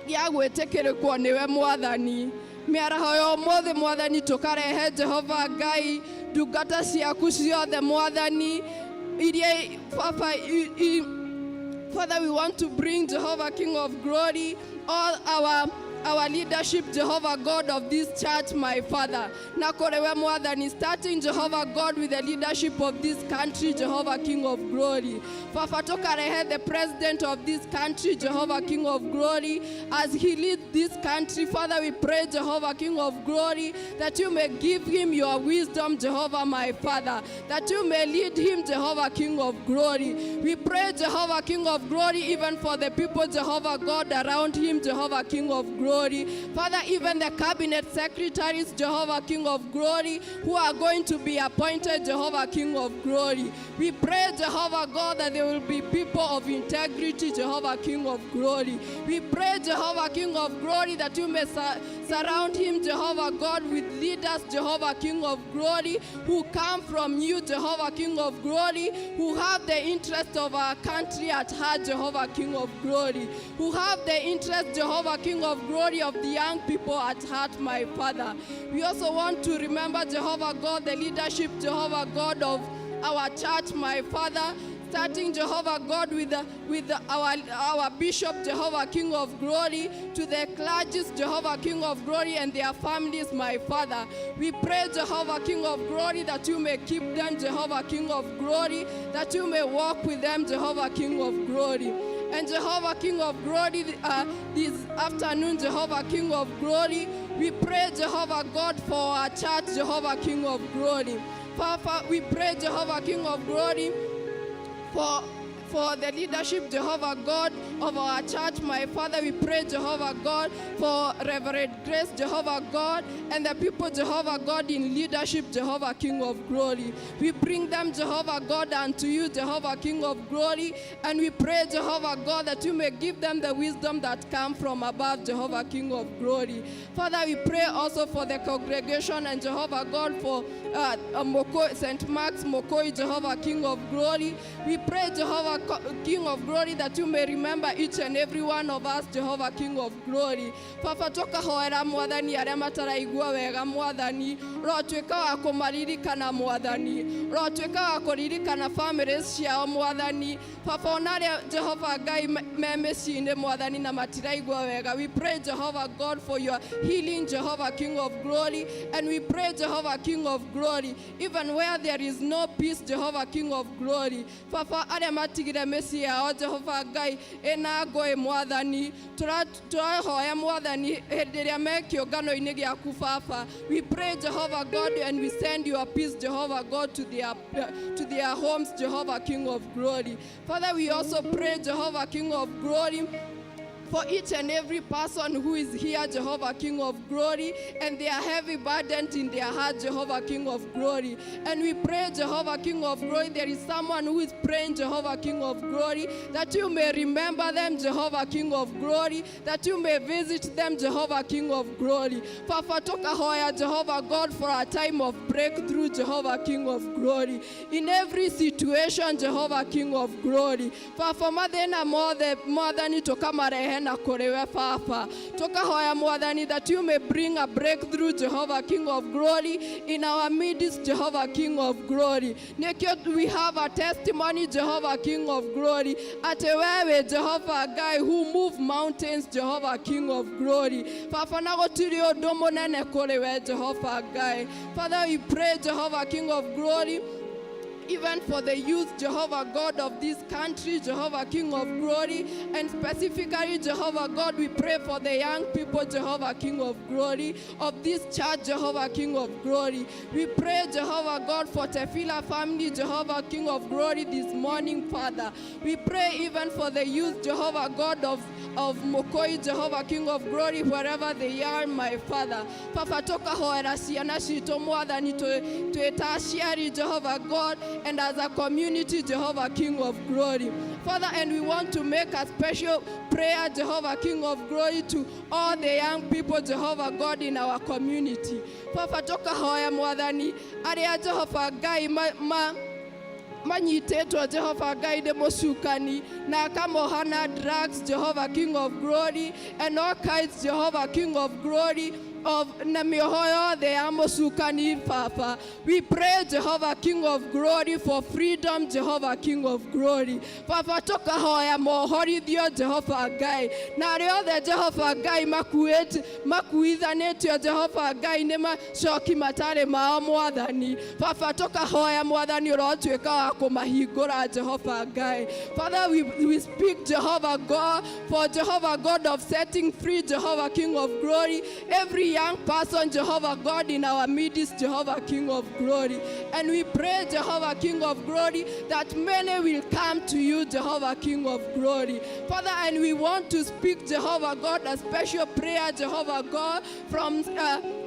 gwĩtĩkĩrĩkwo nĩwe Mwathani. Mĩaraho ya ũmũthĩ Mwathani, tũkarehe Jehova Ngai ndungata ciaku ciothe Mwathani, iria Baba Father, we want to bring, Jehovah King of Glory, all our leadership, Jehovah God, of this church, my Father. Na kũrĩwe Mwathani, starting, Jehovah God, with the leadership of this country, Jehovah King of Glory. Baba, tũkarehe the president of this country, Jehovah King of Glory, as he leads this country. Father, we pray, Jehovah King of Glory, that you may give him your wisdom, Jehovah, my Father, that you may lead him, Jehovah King of Glory. We pray, Jehovah King of Glory, even for the people, Jehovah God, around him, Jehovah King of Glory. Father, even the cabinet secretaries, Jehovah King of Glory, who are going to be appointed, Jehovah King of Glory. We pray, Jehovah God, that there will be people of integrity, Jehovah King of Glory. We pray, Jehovah King of Glory, that you may surround him, Jehovah God, with leaders, Jehovah King of Glory, who come from you, Jehovah King of Glory, who have the interest of our country at heart, Jehovah King of Glory, who have the interest, Jehovah King of Glory, of the young people at heart, my Father. We also want to remember, Jehovah God, the leadership, Jehovah God, of our church, my Father, starting, Jehovah God, with our bishop, Jehovah King of Glory, to the clergies, Jehovah King of Glory, and their families, my Father. We pray, Jehovah King of Glory, that you may keep them, Jehovah King of Glory, that you may walk with them, Jehovah King of Glory. And Jehovah King of Glory, this afternoon, Jehovah King of Glory, we pray, Jehovah God, for our church, Jehovah King of Glory. Father, we pray, Jehovah King of Glory, for the leadership, Jehovah God, of our church, my Father. We pray, Jehovah God, for Reverend Grace, Jehovah God, and the people, Jehovah God, in leadership, Jehovah King of Glory. We bring them, Jehovah God, unto you, Jehovah King of Glory, and we pray, Jehovah God, that you may give them the wisdom that come from above, Jehovah King of Glory. Father, we pray also for the congregation and Jehovah God for Moko, St. Mark's Mokoi, Jehovah King of Glory. We pray, Jehovah King of Glory, that you may remember each and every one of us, Jehovah King of Glory. Baba, tukahoera Mwathani arĩa mataraigua wega Mwathani, rotuĩka wa kũmaririkana Mwathani, rotuĩka wa kũririkana families ciao Mwathani. Baba, ona arĩa Jehova Ngai me mĩciĩ-inĩ Mwathani na matiraigua wega, we pray, Jehovah God, for your healing, Jehovah King of Glory, and we pray, Jehovah King of Glory, even where there is no peace, Jehovah King of Glory. Baba, arĩa matigire mĩciĩ yao Jehova Ngai ĩna ngũĩ Mwathani, tũrahoya Mwathani hĩndĩ ĩrĩa me kĩũngano-inĩ gĩaku Baba, we pray, Jehovah God, and we send your peace, Jehovah God, to their homes, Jehovah King of Glory. Father, we also pray, Jehovah King of Glory, for each and every person who is here, Jehovah King of Glory, and they are heavy burdened in their heart, Jehovah King of Glory. And we pray, Jehovah King of Glory, there is someone who is praying, Jehovah King of Glory, that you may remember them, Jehovah King of Glory, that you may visit them, Jehovah King of Glory. Baba, tukahoya, Jehovah God, for a time of breakthrough, Jehovah King of Glory. In every situation, Jehovah King of Glory. Baba, mathĩna mothe Mwathani tũkamarehe na kũrĩ we Baba. Tukahoya Mwathani that you may bring a breakthrough, Jehovah King of Glory, in our midst, Jehovah King of Glory. Nĩkĩo we have a testimony, Jehovah King of Glory, atĩ wewe Jehovah Ngai who move mountains, Jehovah King of Glory. Baba, na gũtirĩ ũndũ mũnene kũrĩ we, Jehovah Ngai. Father, we pray, Jehovah King of Glory, even for the youth, Jehovah God of this country, Jehovah King of glory, and specifically, Jehovah God, we pray for the young people, Jehovah King of glory, of this church, Jehovah King of glory. We pray, Jehovah God, for Tefila family, Jehovah King of glory, this morning, Father. We pray even for the youth, Jehovah God of Mokoi, Jehovah King of glory, wherever they are, my Father. Papa, tokahoera ciana citũ Mwathani twĩ ta aciari, Jehovah God, and as a community, Jehovah King of glory. Father, and we want to make a special prayer, Jehovah King of glory, to all the young people, Jehovah God, in our community. Papa, tokahoya Mwathani arĩa Jehovah Ngai ma manyitĩtwo Jehova Ngai nĩ mũcukani na akamoha na drugs, Jehovah King of glory, and all kinds, Jehovah King of glory, of na mĩoho yothe ya mũcukani. Baba, we pray, Jehovah King of glory, for freedom, Jehovah King of glory. Baba, tũkahoya mohorithio, Jehova Ngai, na arĩa othe, Jehova Ngai, makuĩte makuithanĩtio, Jehova Ngai, nĩ macoki matarĩ mao Mwathani. Baba, tũkahoya Mwathani ũrotuĩka wa kũmahingũra, Jehova Ngai. Father, we speak, Jehovah God, for Jehovah God of setting free, Jehovah King of glory, every young person, Jehovah God, in our midst, Jehovah King of glory. And we pray, Jehovah King of glory, that many will come to you, Jehovah King of glory. Father, and we want to speak, Jehovah God, a special prayer, Jehovah God, from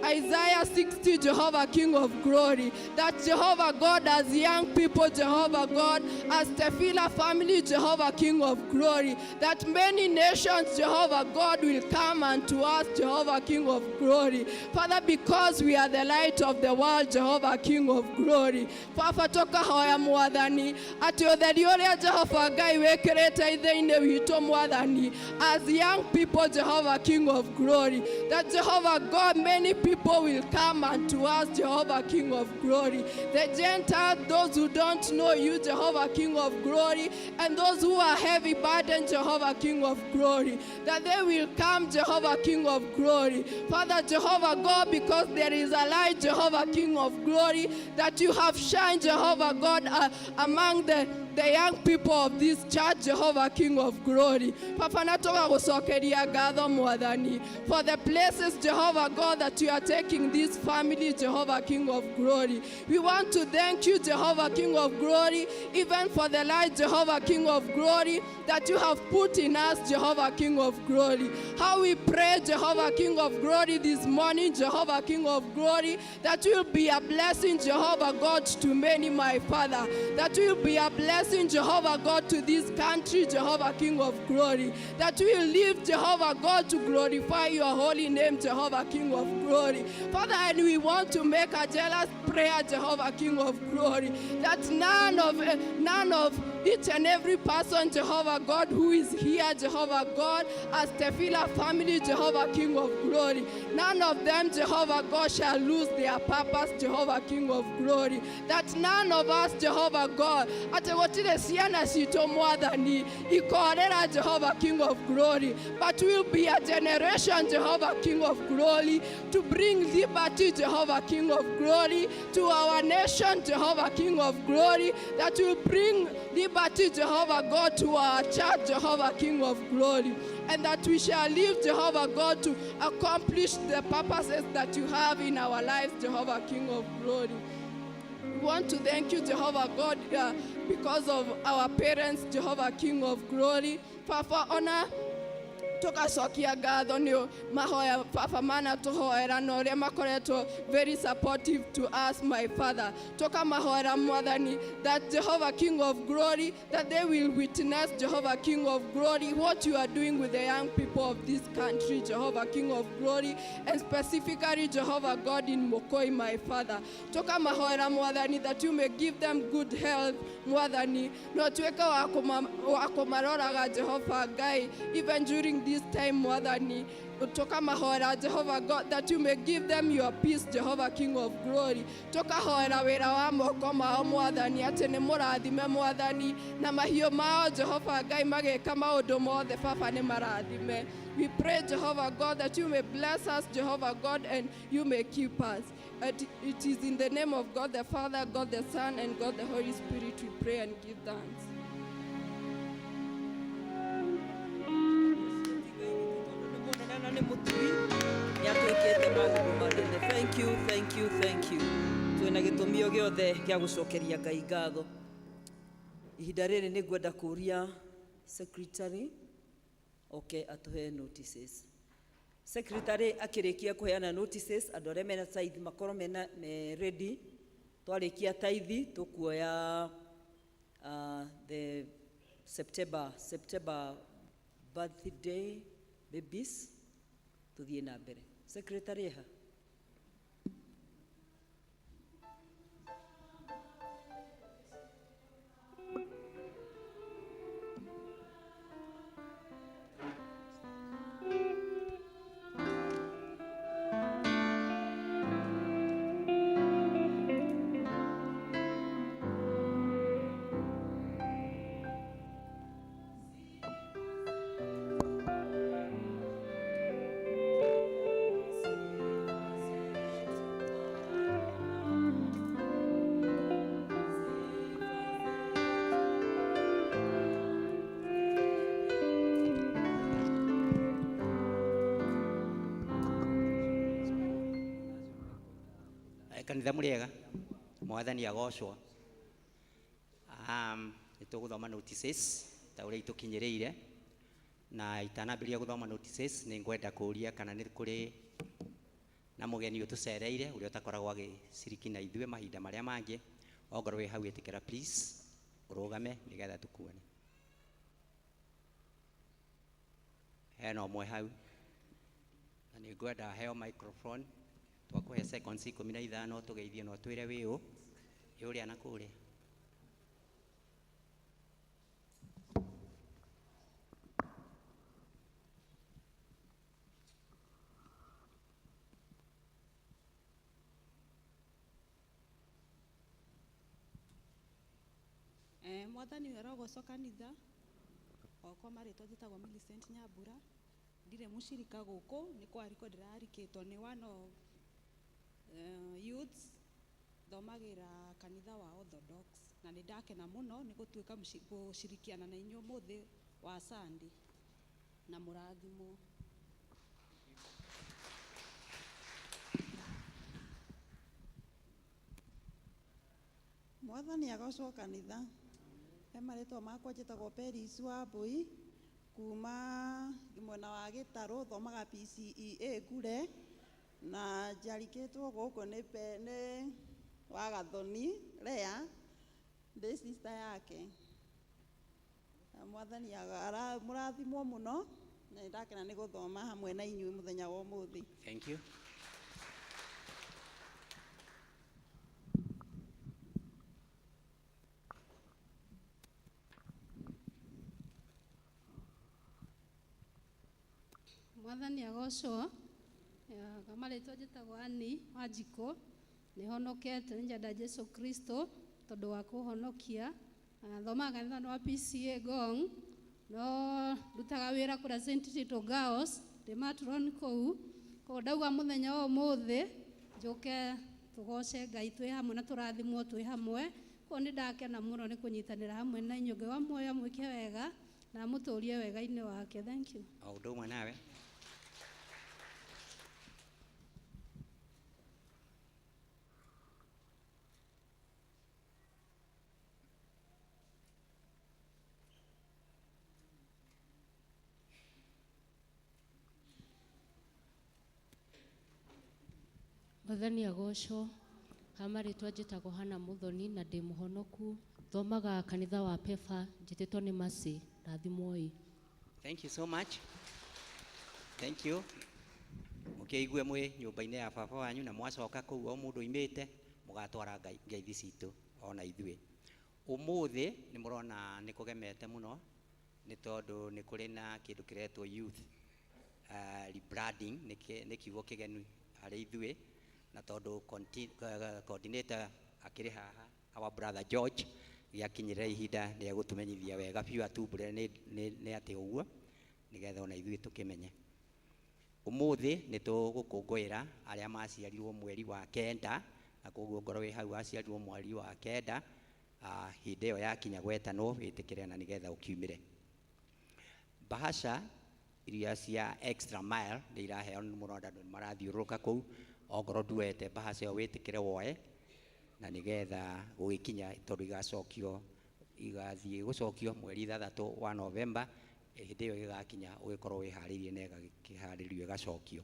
Isaiah 60, Jehovah King of glory, that Jehovah God, as young people, Jehovah God, as Tefila family, Jehovah King of glory, that many nations, Jehovah God, will come unto us, Jehovah King of glory. Father, because we are the light of the world, Jehovah King of glory. Baba, tũkahoya Mwathani atĩ ũtheri ũrĩa Jehova Ngai wĩkĩrĩte thĩinĩ witũ Mwathani, as young people, Jehovah King of glory, that Jehovah God, many people will come unto us, Jehovah King of glory. The Gentiles, those who don't know you, Jehovah King of glory, and those who are heavy burdened, Jehovah King of glory, that they will come, Jehovah King of glory. Father, Jehovah God, because there is a light, Jehovah King of glory, that you have shined, Jehovah God, among the young people of this church, Jehovah King of glory. Papa, na tũgagũcokeria ngatho Mwathani for the places, Jehovah God, that you are taking this family, Jehovah King of glory. We want to thank you, Jehovah King of glory, even for the light, Jehovah King of glory, that you have put in us, Jehovah King of glory. How we pray, Jehovah King of glory, this morning, Jehovah King of glory, that will be a blessing, Jehovah God, to many, my Father. That will be a blessing, Jehovah God, to this country, Jehovah King of glory. That we will live, Jehovah God, to glorify your holy name, Jehovah King of glory. Father, and we want to make a jealous prayer, Jehovah King of glory, that none of each and every person, Jehovah God, who is here, Jehovah God, as Tefila family, Jehovah King of glory, none of them, Jehovah God, shall lose their purpose, Jehovah King of glory. That none of us, Jehovah God, atĩ gũtirĩ ciana citũ Mwathani ikorĩra, Jehovah King of glory, but will be a generation, Jehovah King of glory, to bring liberty, Jehovah King of glory, to our nation, Jehovah King of glory, that will bring liberty, Jehovah God, to our church, Jehovah King of glory, and that we shall live, Jehovah God, to accomplish the purposes that you have in our lives, Jehovah King of glory. We want to thank you, Jehovah God, because of our parents, Jehovah King of glory. Papa, honor tugacokia ngatho nĩ mahoya baba mana tũhoera na ũrĩa makoretwo very supportive to us, my Father. Tũkamahoera Mwathani that Jehovah King of glory, that they will witness, Jehovah King of glory, what you are doing with the young people of this country, Jehovah King of glory, and specifically, Jehovah God, in Mokoi, my Father. Tũkamahoera Mwathani that you may give them good health, Mwathani, no tuĩke wa kũmaroraga, Jehova Ngai, even during this time, Mwathani. Tũkamahoera, Jehovah God, that you may give them your peace, Jehovah King of glory. Tũkahoera wĩra wa moko mao Mwathani atĩ nĩ mũrathime Mwathani na mahiũ mao, Jehova Ngai, magĩka maũndũ mothe baba nĩ marathime. We pray, Jehovah God, that you may bless us, Jehovah God, and you may keep us. It is in the name of God the Father, God the Son, and God the Holy Spirit we pray and give thanks. Thank you, thank you, thank you. Twina gĩtũmi o gĩothe gĩa gũcokeria Ngai ngatho. Ihinda rĩrĩ nĩ ngwenda kũũria secretary oke atũhe notices. Secretary akĩrĩkia kũheana notices, andũ arĩa mena tithe makorwo mena me ready. Twarĩkia tithe tũkuoya the September birthday babies tuthiĩ na mbere. Secretary eha. Kanitha muriega mwathani agocwo. Nituguthoma notices ta uria itukinyiriire, na itanambiria guthoma notices ni ngwenda kuria kana ni kuri na mugeni utucereire uria utakoragwo agiciriki na ithuĩ mahinda maria mangi. Ongorwo wi hau itikira please urugame nigetha tukuone. Hena ũmwe hau na nĩ ngwenda heo microphone twakuhe seconds 15 tugeithie no twire wi u uria na kuria. Mwathani arogocwo kanitha okwa marĩtwa njĩtagwo Millicent Nyambura, ndirĩ mũcirika gũkũ, nĩ kwarikwo ndĩrarikĩtwo nĩ one of youths, thomagĩra kanitha wa Orthodox, na nĩ ndakena mũno nĩ gũtuĩka gũcirikiana na inyuĩ ũmũthĩ wa Sunday, na mũrathimwo. Mwathani agocwo kanitha. He marĩtwa makwa njĩtagwo Peris Wambui kuma mwena wa Gĩtarũ, thomaga PCEA Ngure, na njarikĩtwo gũkũ nĩ wa Gathoni Lea, ndĩ sister yake. Mwathani mũrathimwo mũno na nĩndakena nĩ gũthoma hamwe na inyuĩ mũthenya wa ũmũthĩ. Thank you. Mwathani agocwo. Marĩtwa njĩtagwo Annie Wanjikũ, nĩhonokete nĩ njenda Jesu Kristo tondũ wa kũhonokia. Thomaga kanitha wa PCA Ngong, no ndutaga wĩra kũrĩa St. Tito Girls, ndĩ matron kũu. Koguo ndauga mũthenya wa ũmũthĩ njũke tũgoce Ngai twĩ hamwe na tũrathimwo twĩ hamwe. Koguo nĩ ndakena mũno nĩ kũnyitanĩra hamwe na inyuĩ. Ngai wa muoyo amwĩke wega na amũtũrie wega-inĩ wake. Thank you. O ũndũ ũmwe nawe. Mwathani agocwo. Ha marĩtwa njĩtagwo Hana Muthoni na ndĩ mũhonoku, thomaga kanitha wa Pefa, njĩtĩtwo nĩ Mercy. Rathimwoi. Thank you so much. Thank you. Mũkĩigue mwĩ nyũmba-inĩ ya baba wanyu na mwacoka kũu o mũndũ oimĩte mũgatwara ngeithi citũ ona ithuĩ. Ũmũthĩ nĩ mũrona nĩ kũgemete mũno nĩ tondũ nĩ kũrĩ na kĩndũ kĩretwo youth rebranding, nĩ kiugo kĩgeni harĩ ithuĩ, na tondũ coordinator akĩrĩ haha our brother George gĩakinyĩrĩra ihinda rĩa gũtũmenyithia wega biũ atumbũre nĩ atĩ ũguo nĩgetha ona ithuĩ tũkĩmenye. Umuthi nĩ tũgũkũngũĩra arĩa maciarirwo mweri wa kenda, na koguo ngorwo wĩ hau waciarirwo mweri wa kenda, hĩndĩ ĩyo yakinya gwetanwo wĩtĩkĩre na nĩgetha ũkiumĩre. Bahasha iria cia extra mile nĩ iraheanwo mũno, andũ nĩ marathiũrũrũka kũu. Ongorwo nduoete bahasha ĩyo wĩtĩkĩre woe na nĩgetha gũgĩkinya, tondũ igacokio, igathiĩ gũcokio mweri 6 wa Novemba. Hĩndĩ ĩyo ĩgakinya ũgĩkorwo wĩharĩirie na ĩgakĩharĩrio ĩgacokio.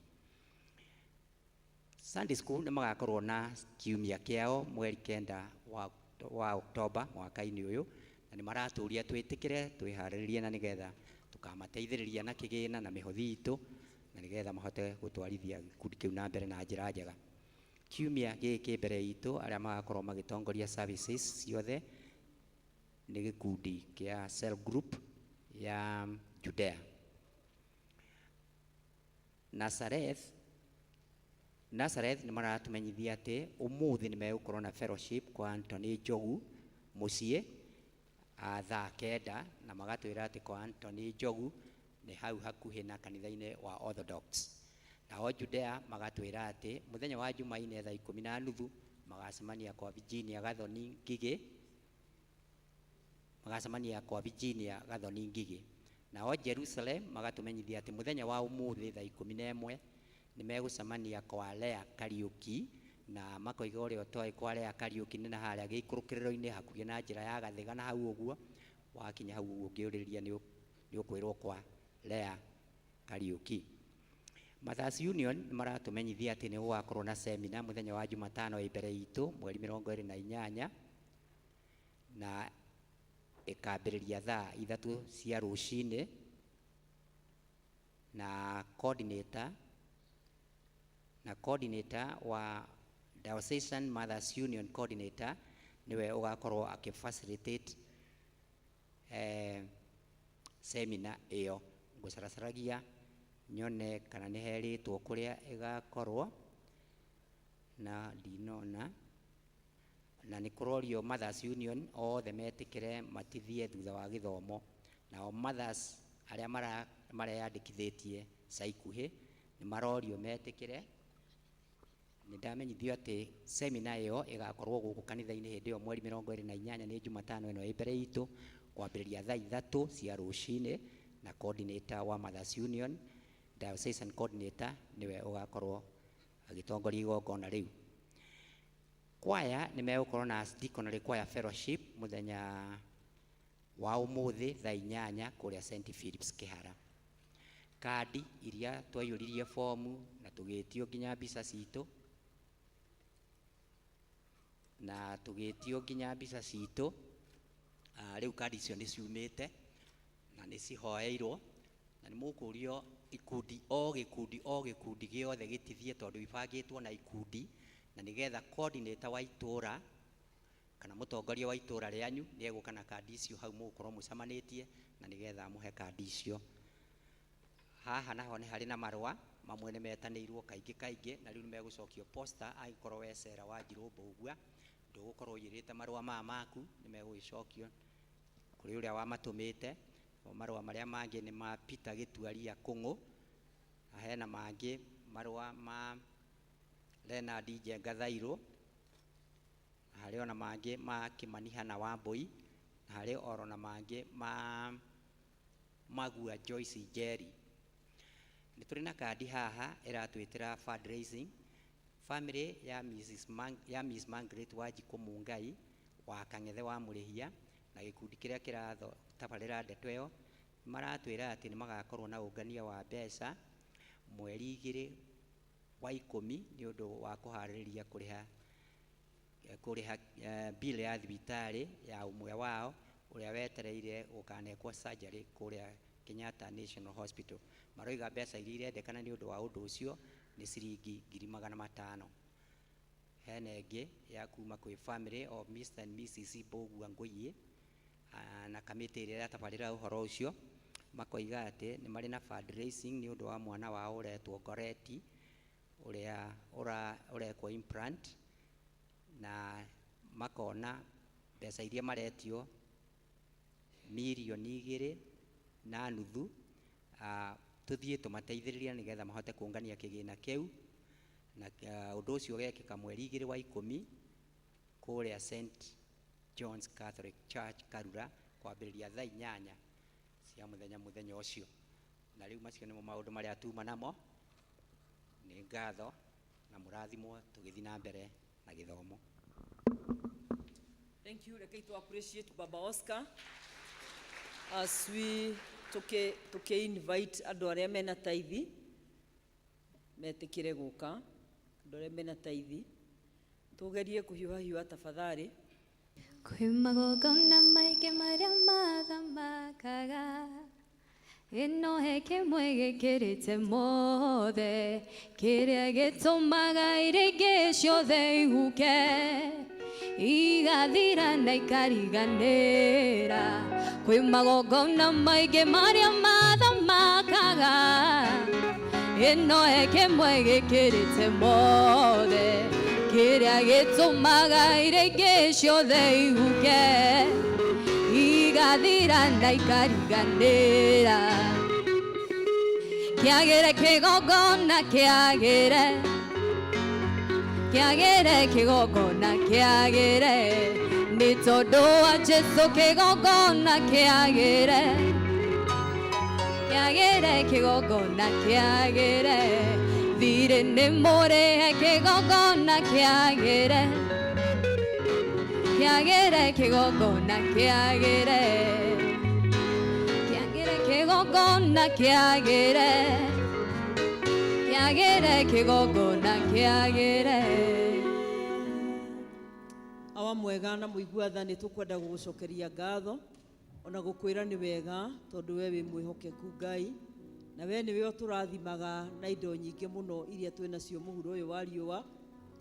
Sunday school nĩ magakorwo na kiumia kĩao mweri 9 wa Oktoba mwaka-inĩ ũyũ, na nĩ maratũria twĩtĩkĩre twĩharĩrĩrie na nĩgetha tũkamateithĩrĩria na kĩgĩna na mĩhothi itũ, na nĩgetha mahote gũtwarithia gĩkundi kĩu na mbere na njĩra njega. Kiumia gĩkĩ mbere itũ arĩa magakorwo magĩtongoria services ciothe nĩ gĩkundi kĩa cell group ya Judea. Nazareth nĩ maratũmenyithia atĩ ũmũthĩ nĩ megũkorwo na fellowship kwa Anthony Njogu mũciĩ thaa 9, na magatwĩra atĩ kwa Anthony Njogu nĩ hau hakuhĩ na kanitha-inĩ wa Orthodox. Nao Judea magatwĩra atĩ mũthenya wa Jumaine thaa 10:30 magacemania kwa Virginia Gathoni Ngigĩ, magacemania kwa Virginia Gathoni Ngigĩ. Nao Jerusalem magatũmenyithia atĩ mũthenya wa ũmũthĩ thaa 11 nĩ megũcemania kwa Lea Kariũki, na makoiga ũrĩa ũtoĩ kwa Lea Kariũki nĩ na harĩa gĩikũrũkĩrĩro-inĩ hakuhĩ na njĩra ya Gathĩga, na hau ũguo wakinya hau ũguo ũngĩũrĩria nĩ ũkwĩrwo kwa Lea Kariũki. Mothers Union nĩ maratũmenyithia atĩ nĩ gũgakorwo na semina mũthenya wa Jumatano ĩ mbere itũ mweri 28, na ĩkambĩrĩria thaa 3 cia rũcinĩ, na coordinator wa Diocesan Mothers Union coordinator niwe ũgakorwo akĩ-facilitate semina ĩyo. Ngũcaracaragia nyone kana nĩ herĩtwo kũrĩa ĩgakorwo, na ndinona, na nĩ kũrorio Mothers Union othe metĩkĩre matithie thutha wa gĩthomo. Nao mothers arĩa mareyandĩkithĩtie ca ikuhĩ nĩ marorio metĩkĩre. Nĩ ndamenyithio atĩ semina ĩyo ĩgakorwo gũkũ kanitha-inĩ hĩndĩ ĩyo mweri 28 nĩ Jumatano ĩno ĩ mbere itũ, kwambĩrĩria thaa 3 cia rũcinĩ, na coordinator wa Mothers Union Diocesan coordinator nĩwe ũgakorwo agĩtongoria igongona rĩu. Kwaya nĩ megũkorwo na Deaconry Choir Fellowship mũthenya wa ũmũthĩ thaa 8 kũrĩa St Philip's Kĩhara. Kandi iria twaiyũririe fomu na tũgĩtio nginya mbica citũ, rĩu kandi icio nĩ ciumĩte na nĩ cihoeirwo, na nĩ mũkũrio ikundi o gĩkundi o gĩkundi gĩothe gĩtithie, tondũ ibangĩtwo na ikundi, na nĩgetha coordinator wa itũra kana mũtongoria wa itũra rĩanyu nĩ egũka na kandi icio hau mũgũkorwo mũcemanĩtie, na nĩgetha amũhe kandi icio. Haha naho nĩ harĩ na marũa mamwe nĩ metanĩirwo kaingĩ kaingĩ, na rĩu nĩ megũcokio posta angĩkorwo we Sarah Wanjirũ Mbũgua ndũgũkorwo ũiyũrĩte marũa maya maku, nĩ megũgĩcokio kũrĩ ũrĩa wamatũmĩte. Marũa marĩa mangĩ nĩ ma Peter Gĩtuaria Kũng'ũ, na hena mangĩ marũa ma Leonard Njenga Thairũ, na harĩ ona mangĩ ma Kĩmani Hana Wambũi, na harĩ oro na mangĩ ma Magua Joyce Njeri. Nĩ tũrĩ na kandi haha ĩratwĩtĩra fundraising. Family ya ya Miss Margaret Wanjikũ Mungai wa Kang'ethe wa Mũrĩhia na gĩkundi kĩrĩa kĩratabarĩra ndeto ĩyo maratwĩra atĩ nĩ magakorwo na ũngania wa mbeca mweri 2 wa 10 nĩ ũndũ wa kũharĩrĩria kũrĩha bill ya thibitarĩ ya ũmwe wao ũrĩa wetereire gũkanekwo surgery kũrĩa Kenyatta National Hospital. Maroiga mbeca iria irendekana nĩ ũndũ wa ũndũ ũcio nĩ ciringi 500,000. Hena ĩngĩ ya kuma kwĩ family of Mr and Mrs Mbũgua Ngũiĩ na kamĩtĩ ĩrĩa ĩratabarĩra ũhoro ũcio, makoiga atĩ nĩ marĩ na fundraising nĩ ũndũ wa mwana wao ũretwo Goreti ũrĩa ũrekwo implant, na makona mbeca iria maretio 2.5 million, Tuthiĩ tũmateithĩrĩrie nĩgetha mahote kũngania kĩgĩna kĩu na ũndũ ũcio ũgekĩka mweri 2 wa 10 kũrĩa St John's Catholic Church Karura kwambĩrĩria thaa 8 cia mũthenya mũthenya ũcio. Na rĩu macio nĩmo maũndũ marĩa tuma namo. Nĩ ngatho na mũrathimwo tũgĩthiĩ na mbere na gĩthomo. Thank you. Reke to appreciate Baba Oscar as we tuke invite andũ arĩa mena taithi metĩkĩre gũka, andũ arĩa mena taithi tugerie kũhiũha hiũha tafadhali. Kwĩ magongona maingĩ marĩa mathamakaga, ĩno he kĩmwe gĩkĩrĩte mothe, kĩrĩa gĩtũmaga iria ingĩ ciothe ihuke, igathira na ikariganĩra. Kwĩ magongona maingĩ marĩa mathamakaga, ĩno he kĩmwe gĩkĩrĩte mothe, kĩrĩa gĩtũmaga iria ingĩ ciothe ihuke, igathira na ikariganĩra. Kĩagĩre kĩgongona kĩagĩre, kĩagĩre kĩgongona kĩagĩre, nĩ tondũ wa Jesũ kĩgongona kĩagĩre, kĩagĩre kĩgongona kĩagĩre, thirĩ nĩ mũrĩhe kĩgongona kĩagĩre, kĩagĩre kĩgongona kĩagĩre, kĩagĩre kĩgongona kĩagĩre, kĩagĩre kĩgongona kĩagĩre. Awa mwega na mũigua tha, nĩ tũkwenda gũgũcokeria ngatho ona gũkwĩra nĩ wega tondũ we wĩ mwĩhokeku Ngai, na we nĩwe ũtũrathimaga na indo nyingĩ mũno iria twĩ nacio mũhuro ũyũ wa riũa,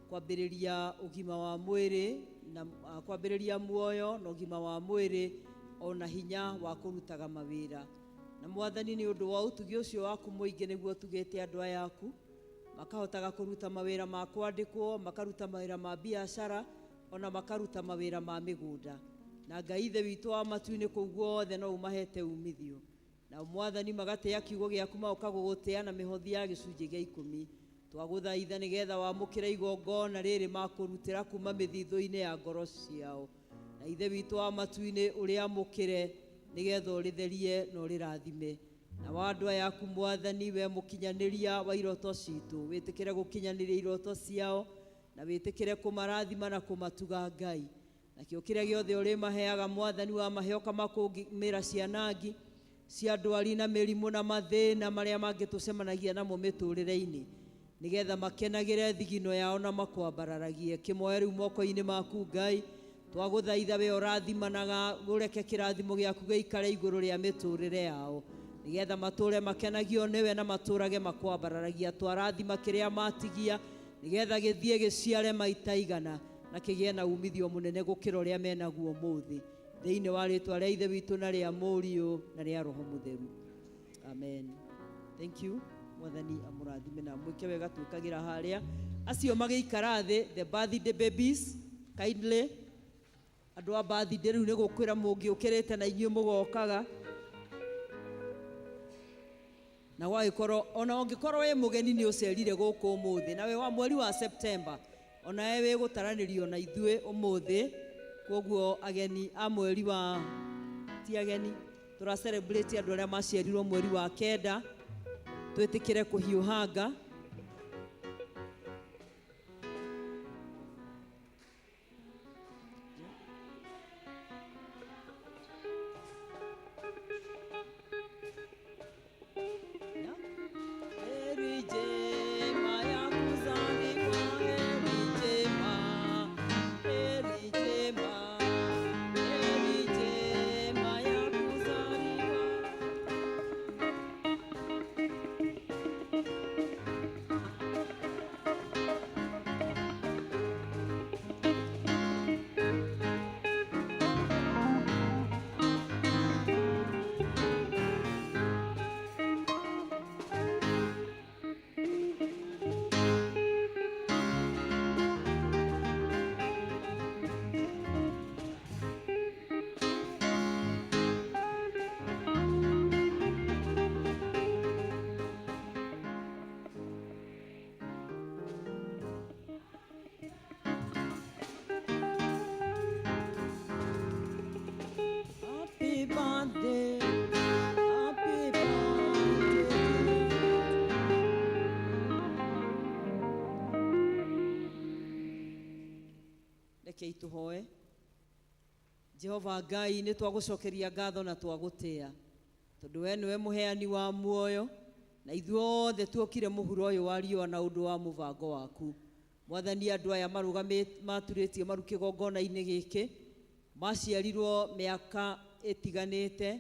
kwambĩrĩria ũgima wa mwĩrĩ na kwambĩrĩria muoyo na ũgima wa mwĩrĩ ona hinya wa kũrutaga mawĩra. Na Mwathani, nĩ ũndũ wa ũtugi ũcio waku mũingĩ nĩguo ũtugĩte andũ aya aku makahotaga kũruta mawĩra ma kwandĩkwo, makaruta mawĩra ma biacara, ona makaruta mawĩra ma mĩgũnda. Na Ngai Ithe witũ wa matu-inĩ kũu guothe no ũmahete umithio. Na Mwathani, magatĩa kiugo gĩaku magoka gũgũtĩa na mĩhothi ya gĩcunjĩ gĩa 10. Twagũthaitha nĩgetha wamũkĩre igongona rĩrĩ makũrutĩra kuma mĩthithũ-inĩ ya ngoro ciao. Na Ithe witũ wa matu-inĩ ũrĩamũkĩre nĩgetha ũrĩtherie na ũrĩrathime. Na wa andũ aya aku Mwathani, we mũkinyanĩria wa iroto citũ, wĩtĩkĩre gũkinyanĩria iroto ciao na wĩtĩkĩre kũmarathima na kũmatuga Ngai. Nakĩo kĩrĩa gĩothe ũrĩmaheaga Mwathani, wamahe ũkamakũmĩra cianangi cia ndwari na mĩrimũ na mathĩna marĩa mangĩtũcemanagia namo mĩtũrĩre-inĩ, nĩgetha makenagĩre thigino yao na makwambararagie. Kĩmoe rĩu moko-inĩ maku Ngai, twagũthaitha we ũrathimanaga, ũreke kĩrathimo gĩaku gĩikare igũrũ rĩa mĩtũrĩre yao, nĩgetha matũre makenagio nĩwe na matũrage makwambararagia. Twarathima kĩrĩa matigia nĩgetha gĩthiĩ gĩciare maita igana na kĩgĩe na umithio mũnene gũkĩra ũrĩa menaguo ũmũthĩ, thĩinĩ wa rĩtwa rĩa Ithe witũ na rĩa Mũriũ na rĩa Roho Mũtheru, amen. Thank you. Mwathani amũrathime na mwĩke wega. Twĩkagĩra harĩa acio magĩikara thĩ, the birthday babies, kindly, andũ a birthday rĩu nĩ gũkwĩra mũngĩũkĩrĩte na inyuĩ mũgokaga, na gwagĩkorwo ona ũngĩkorwo wĩ mũgeni nĩ ũcerire gũkũ ũmũthĩ, na wĩ wa mweri wa September, ona we wĩ gũtaranĩrio na ithuĩ ũmũthĩ. Koguo ageni a mweri wa ti ageni, tũra celebrate andũ arĩa maciarirwo mweri wa 9, twĩtĩkĩre kũhiũhanga. Heri njema ya kuzaliwa, heri njema, heri njema, heri njema ya kuzaliwa. Rekei tũhoe. Jehova Ngai, nĩ twagũcokeria ngatho na twagũtĩa, tondũ we nĩwe mũheani wa muoyo, na ithuothe tuokire mũhuro ũyũ wa riũa na ũndũ wa mũbango waku. Mwathani, andũ aya marũgamĩte maturĩtie maru kĩgongona-inĩ gĩkĩ, maciarirwo mĩaka ĩtiganĩte,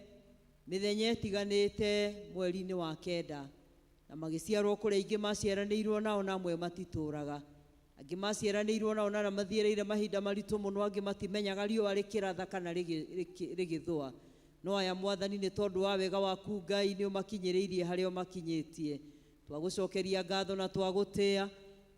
mĩthenya ĩtiganĩte, mweri-inĩ wa 9, na magĩciarwo kũrĩa aingĩ maciaranĩirwo nao na amwe matitũraga. Angĩ maciaranĩirwo nao na mathiĩrĩire mahinda maritũ mũno, angĩ matimenyaga riũa rĩkĩratha kana rĩgĩthũa. No aya Mwathani, nĩ tondũ wa wega waku Ngai, nĩ ũmakinyĩrĩirie harĩa ũmakinyĩtie. Twagũcokeria ngatho na twagũtĩa.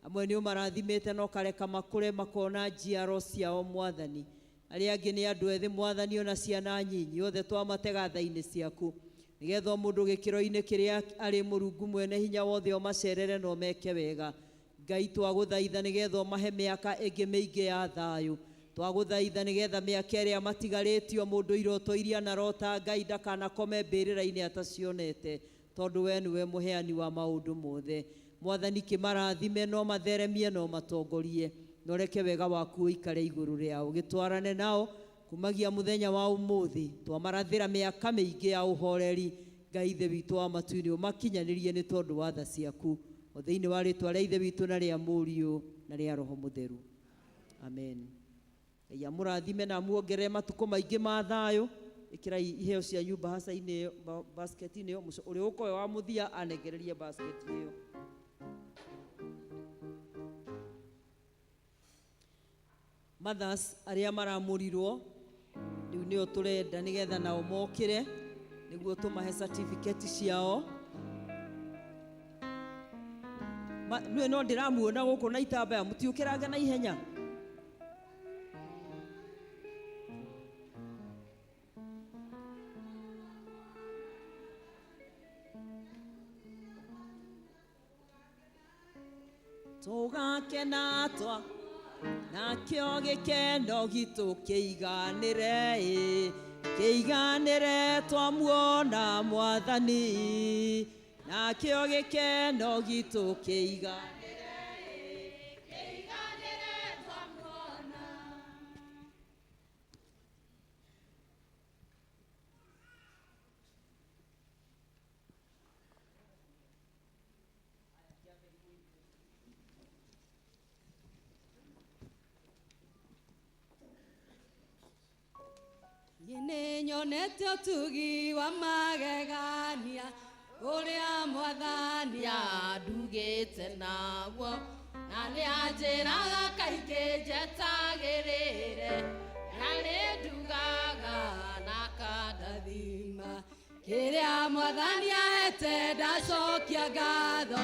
Amwe nĩ ũmarathimĩte na ũkareka makũre makona njiaro ciao Mwathani. Arĩa angĩ nĩ andũ ethĩ Mwathani, ona ciana nyinyi, othe twamatega tha-inĩ ciaku, nĩgetha o mũndũ gĩkĩro-inĩ kĩrĩa arĩ Mũrungu mwene hinya wothe ũmacerere na ũmeke wega. Ngai, twagũthaitha nĩgetha ũmahe mĩaka ĩngĩ mĩingĩ ya thayũ. Twagũthaitha nĩgetha mĩaka ĩrĩa matigarĩtio mũndũ iroto iria anarota Ngai ndakanakome mbĩrĩra-inĩ atacionete, tondũ we nĩwe mũheani wa maũndũ mothe. Mwathani, kĩmarathime no matheremie no matongorie, na ũreke wega waku ũikare igũrũ rĩao, gĩtwarane nao kumagia mũthenya wa ũmũthĩ. Twamarathĩra mĩaka mĩingĩ ya ũhoreri. Ngai Ithe witũ wa matu-inĩ, ũmakinyanĩrie nĩ tondũ wa tha ciaku, o thĩinĩ wa rĩtwa rĩa Ithe witũ na rĩa Mũriũ na rĩa Roho Mũtheru, amen. Ngai amũrathime na amuongerere matukũ maingĩ ma thayũ. Ĩkĩrai iheo cianyu mbahaca-inĩ ĩyo, basket-inĩ ĩyo. Ũrĩa ũkoya wa mũthia anengererie basket ĩyo. Mothers arĩa maramũrirwo rĩu nĩo tũrenda nĩgetha nao mokĩre nĩguo tũmahe certificate ciao. Nĩ no ndĩramuona gũkũ na itambaya, mũtiũkĩrange na ihenya. Tũgakena twa nakĩo gĩkeno gitũ kĩiganĩre, ĩ, kĩiganĩre twamuona Mwathani, nakĩo gĩkeno gitũ kĩiganĩre, ĩ, kĩiganĩre twamuona. Nĩ nyonete ũtugi wa magegania ũrĩa Mwathani andugĩte naguo, na nĩanjĩraga kaingĩ njetagĩrĩre, na nĩndugaga na akandathima. Kĩrĩa Mwathani ahete ndacokia ngatho,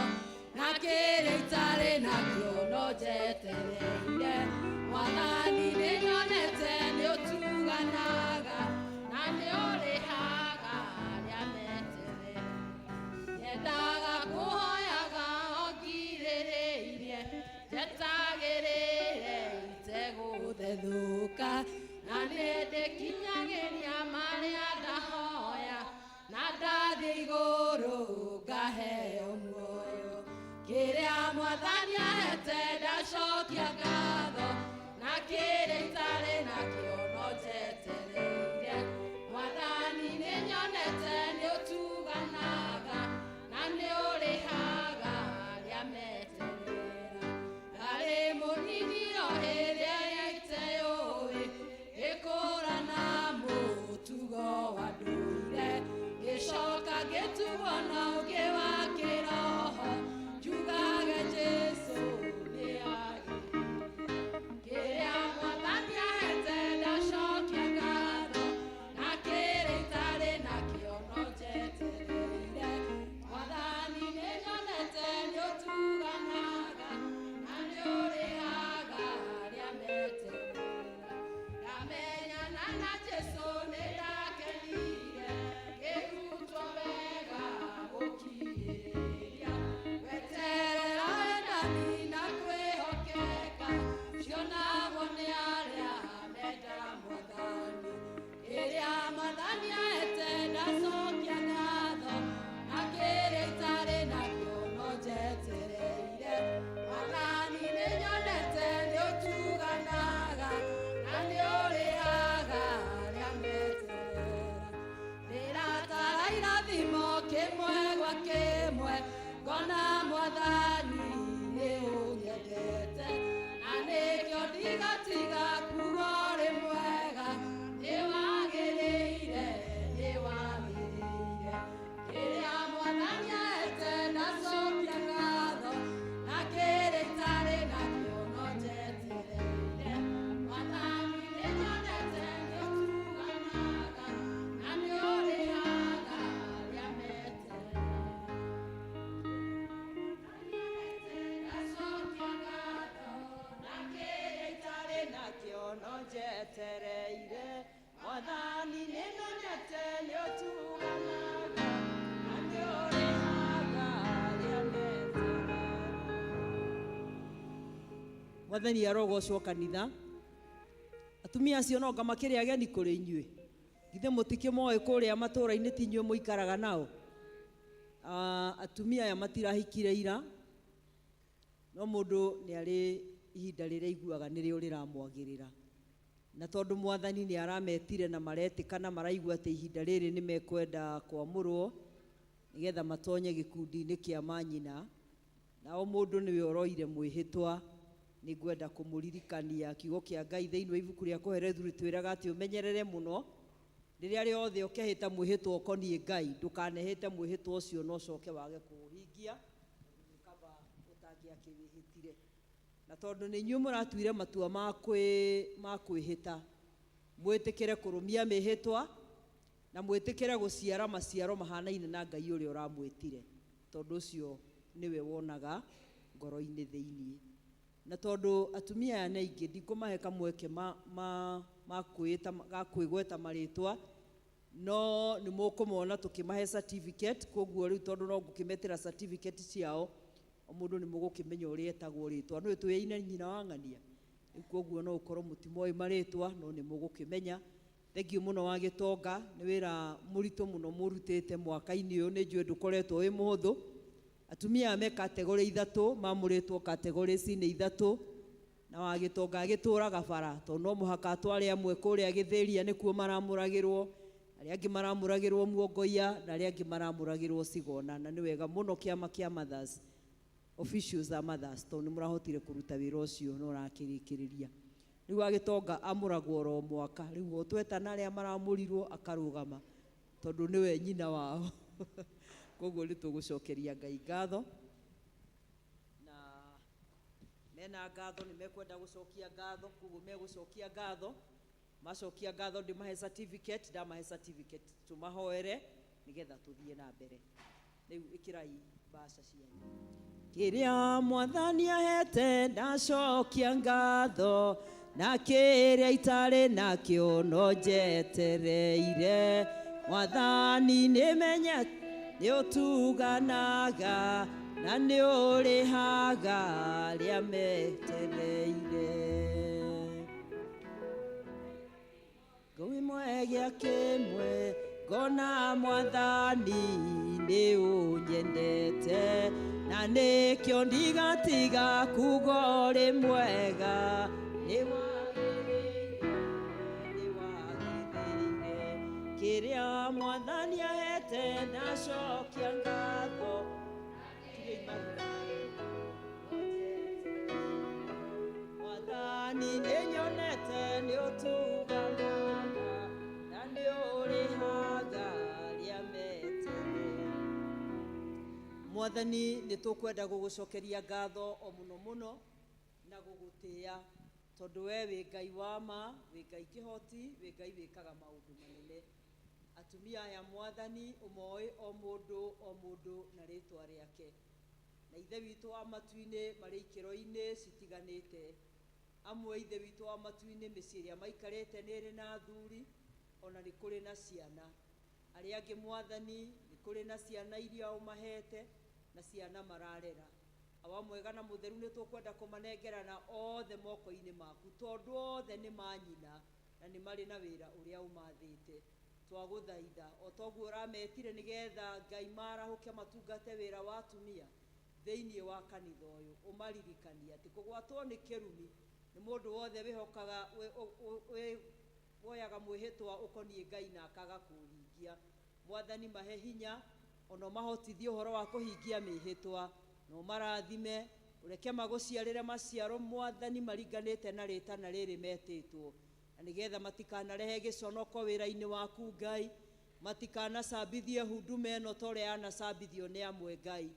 na kĩrĩa itarĩ nakĩo no njetereire. Mwathani nĩnyonete nĩũtuganaga na nĩũrĩhaga arĩa metereire. Nyendaga kũhoyaga o ngirĩrĩirie, njetagĩrĩre itegũthethũka, na nĩndĩkinyagĩria marĩa ndahoya, na ndathiĩ igũrũ ngaheo muoyo. Kĩrĩa Mwathani ahete ndacokia ngatho, na kĩrĩa itarĩ nakĩo no njetereire. Mwathani nĩnyonete nĩũtuganaga na nĩũrĩhaga arĩa meterera. Ndarĩ mũnini o ĩrĩa iteyũĩ, ngĩkũra na mũtugo wa ndũire, ngĩcoka ngĩtugwo na ũngĩ wa kĩroho, njugage Jesũ nĩagĩrĩire. Kĩrĩa Mwathani ahete ndacokia ngatho, na kĩrĩa itarĩ nakĩo no njetereire. Mwathani nĩnyonete nĩũtuganaga na nĩũrĩhaga arĩa meterera. Ndamenyana na Jesũ nĩndakenire, ngĩrutwo wega gũkirĩrĩria. Weterera wendani na kwĩhokeka, cionagwo nĩ arĩa menda Mwathani. Kĩrĩa Mwathani ahete ndacokia ngatho, na kĩrĩa itarĩ nakĩo no njetereire. Mwathani nĩnyonete nĩũtuganaga no njetereire. Mwathani nĩmenyete nĩũtuganaga na nĩũrĩhaga arĩa metereire. Mwathani arogocwo kanitha. Atumia acio no anga makĩrĩ ageni kũrĩ inyuĩ, githĩ mũtikĩmoĩ kũrĩa matũũra-inĩ ti inyuĩ mũikaraga nao? Atumia aya matirahikire ira, no mũndũ nĩ arĩ ihinda rĩrĩa aiguaga nĩrĩo rĩramwagĩrĩra, na tondũ Mwathani nĩ arametire na maretĩkana, maraigua atĩ ihinda rĩrĩ nĩ mekwenda kwamũrwo nĩgetha matonye gĩkundi-inĩ kĩa manyina, na o mũndũ nĩwe ũroire mwĩhĩtwa. Nĩ ngwenda kũmũririkania kiugo kĩa Ngai thĩinĩ wa ibuku rĩa Kohelethu rĩtwĩraga atĩ ũmenyerere mũno rĩrĩa rĩothe ũkehĩta mwĩhĩtwa ũkoniĩ Ngai, ndũkanehĩte mwĩhĩtwa ũcio na ũcoke wage kũũhingia, tondũ nĩ kaba ũtangĩakĩwĩhĩtire. Na tondũ nĩ inyuĩ mũratuire matua ma kwĩhĩta, mwĩtĩkĩre kũrũmia mĩhĩtwa na mwĩtĩkĩre gũciara maciaro mahanaine na Ngai ũrĩa ũramwĩtire, tondũ ũcio nĩwe wonaga ngoro-inĩ thĩinĩ. Na tondũ atumia aya nĩ aingĩ, ndikũmahe kamweke ma kwĩta, ga kwĩgweta marĩtwa, no nĩ mũkũmona tũkĩmahe certificate. Koguo rĩu tondũ no ngũkĩmetĩra certificate ciao, o mũndũ nĩ mũgũkĩmenya ũrĩa etagwo rĩtwa. Nĩũĩ twĩyaine nyina wa ng'ania, rĩu koguo no ũkorwo mũtimoĩ marĩtwa, no nĩ mũgũkĩmenya. Thengiũ mũno wa gĩtonga, nĩ wĩra mũritũ mũno mũrutĩte mwaka-inĩ ũyũ, nĩ njũĩ ndũkoretwo wĩ mũhũthũ. Atumia aya me kategori ithatũ, mamũrĩtwo kategori ici nĩ ithatũ, na wa gĩtonga agĩtũraga bara, tondũ no mũhaka atware amwe kũrĩa gĩthĩria nĩkuo maramũragĩrwo, arĩa angĩ maramũragĩrwo Muongoia, na arĩa angĩ maramũragĩrwo Cigona. Na nĩ wega mũno kĩama kĩa Mothers, officials a Mothers, tondũ nĩ mũrahotire kũruta wĩra ũcio na ũrakĩrĩkĩrĩria. Rĩu wa gĩtonga amũragwo oro mwaka, rĩu o twetana arĩa maramũrirwo akarũgama, tondũ nĩwe nyina wao. Koguo nĩ tũgũcokeria Ngai ngatho, na mena ngatho nĩ mekwenda gũcokia ngatho, koguo megũcokia ngatho. Macokia ngatho ndĩmahe certificate, ndamahe certificate tũmahoere nĩgetha tũthiĩ na mbere. Rĩu ĩkĩrai mbaca cianyu. Kĩrĩa Mwathani ahete ndacokia ngatho, na kĩrĩa itarĩ nakĩo no njetereire. Mwathani nĩmenyete nĩũtuganaga na nĩũrĩhaga arĩa metereire. Ngũi ĩmwe gĩa kĩmwe ngona Mwathani nĩũnyendete, na nĩkĩo ndigatiga kuuga ũrĩ mwega. Nĩwagĩrĩire, kĩrĩa Mwathani ahete ndacokia ngatho. Mwathani nĩnyonete nĩũtuganaga na nĩũrĩhaga arĩa metereire. Mwathani nĩtũkwenda gũgũcokeria ngatho o mũno mũno na gũgũtĩĩa, tondũ we wĩ Ngai wa ma, wĩ Ngai kĩhoti, wĩ Ngai wĩkaga maũndũ manene. Atumia aya Mwathani ũmoĩ o mũndũ o mũndũ na rĩtwa rĩake, na Ithe witũ wa matu-inĩ marĩ ikĩro-inĩ citiganĩte. Amwe Ithe witũ wa matu-inĩ mĩciĩ ĩrĩa maikarĩte nĩ ĩrĩ na athuri, ona nĩ kũrĩ na ciana. Arĩa angĩ Mwathani nĩ kũrĩ na ciana iria ũmahete na ciana mararera. Awa mwega na mũtheru nĩ tũkwenda kũmanengerana othe moko-inĩ maku, tondũ othe nĩ manyina na nĩ marĩ na wĩra ũrĩa ũmathĩte. Twagũthaitha o toguo ũrametire nĩgetha Ngai marahũke matungate wĩra wa atumia thĩinĩ wa kanitha ũyũ, ũmaririkanie atĩ kũgwatwo nĩ kĩrumi nĩ mũndũ wothe wĩhokaga woyaga mwĩhĩtwa ũkoniĩ Ngai na akaga kũũhingia. Mwathani mahe hinya ona ũmahotithie ũhoro wa kũhingia mĩhĩtwa, na ũmarathime, ũreke magũciarĩre maciaro Mwathani maringanĩte na rĩtana rĩrĩ metĩtwo, na nĩgetha matikanarehe gĩconoko wĩra-inĩ waku Ngai, matikanacambithie huduma ĩno ta ũrĩa yanacambithio nĩ amwe Ngai.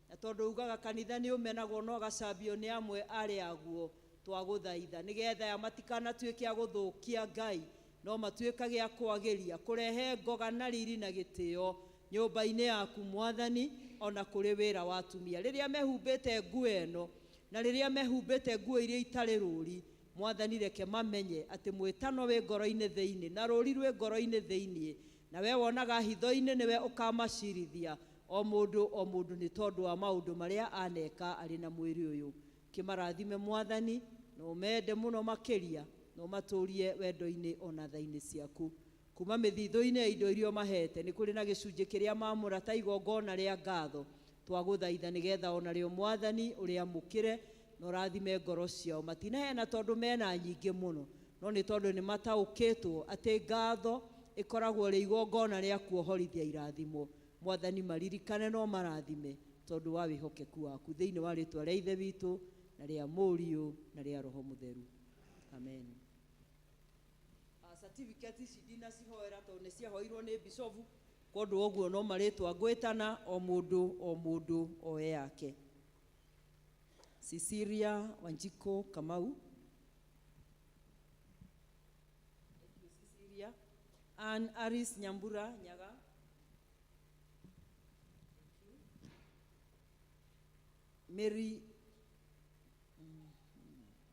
Na tondũ ugaga kanitha nĩ ũmenagwo no ũgacambio nĩ amwe arĩa aguo, twagũthaitha nĩgetha aya matikanatuĩke a gũthũkia Ngai, no matuĩkage a kwagĩria, kũrehe ngoga na riri na gĩtĩo nyũmba-inĩ yaku Mwathani, ona kũrĩ wĩra wa atumia. Rĩrĩa mehumbĩte nguo ĩno na rĩrĩa mehumbĩte nguo iria itarĩ rũri, Mwathani reke mamenye atĩ mwĩtano wĩ ngoro-inĩ thĩinĩ na rũri rwĩ ngoro-inĩ thĩinĩ, na we wonaga hitho-inĩ nĩwe ũkamacirithia o mũndũ nĩ tondũ wa maũndũ marĩa aneka arĩ na mwĩrĩ ũyũ. Kĩmarathime Mwathani na ũmende mũno makĩria na ũmatũrie wendo-inĩ ona tha-inĩ ciaku. Kuma mĩthithũ-inĩ ya indo iria ũmahete nĩ kũrĩ na gĩcunjĩ kĩrĩa maamũra ta igongona rĩa ngatho. Twagũthaitha nĩgetha onarĩo Mwathani ũrĩamũkĩre na ũrathime ngoro ciao. Matinaheana tondũ mena nyingĩ mũno, no nĩ tondũ nĩ mataũkĩtwo atĩ ngatho ĩkoragwo rĩ igongona rĩa kuohorithia irathimo. Mwathani maririkane no marathime tondũ wa wĩhokeku waku, thĩinĩ wa rĩtwa rĩa Ithe witũ na rĩa Mũriũ na rĩa Roho Mũtheru, amen. Certificate ici ndinacihoera tondũ nĩ ciahoirwo nĩ bishofu, kondũ ũguo no marĩtwa ngwĩtana o mũndũ oe yake. Cecilia Wanjiko Kamau. Thank you, Cecilia. Ann Aris Nyambura Nyaga. Mary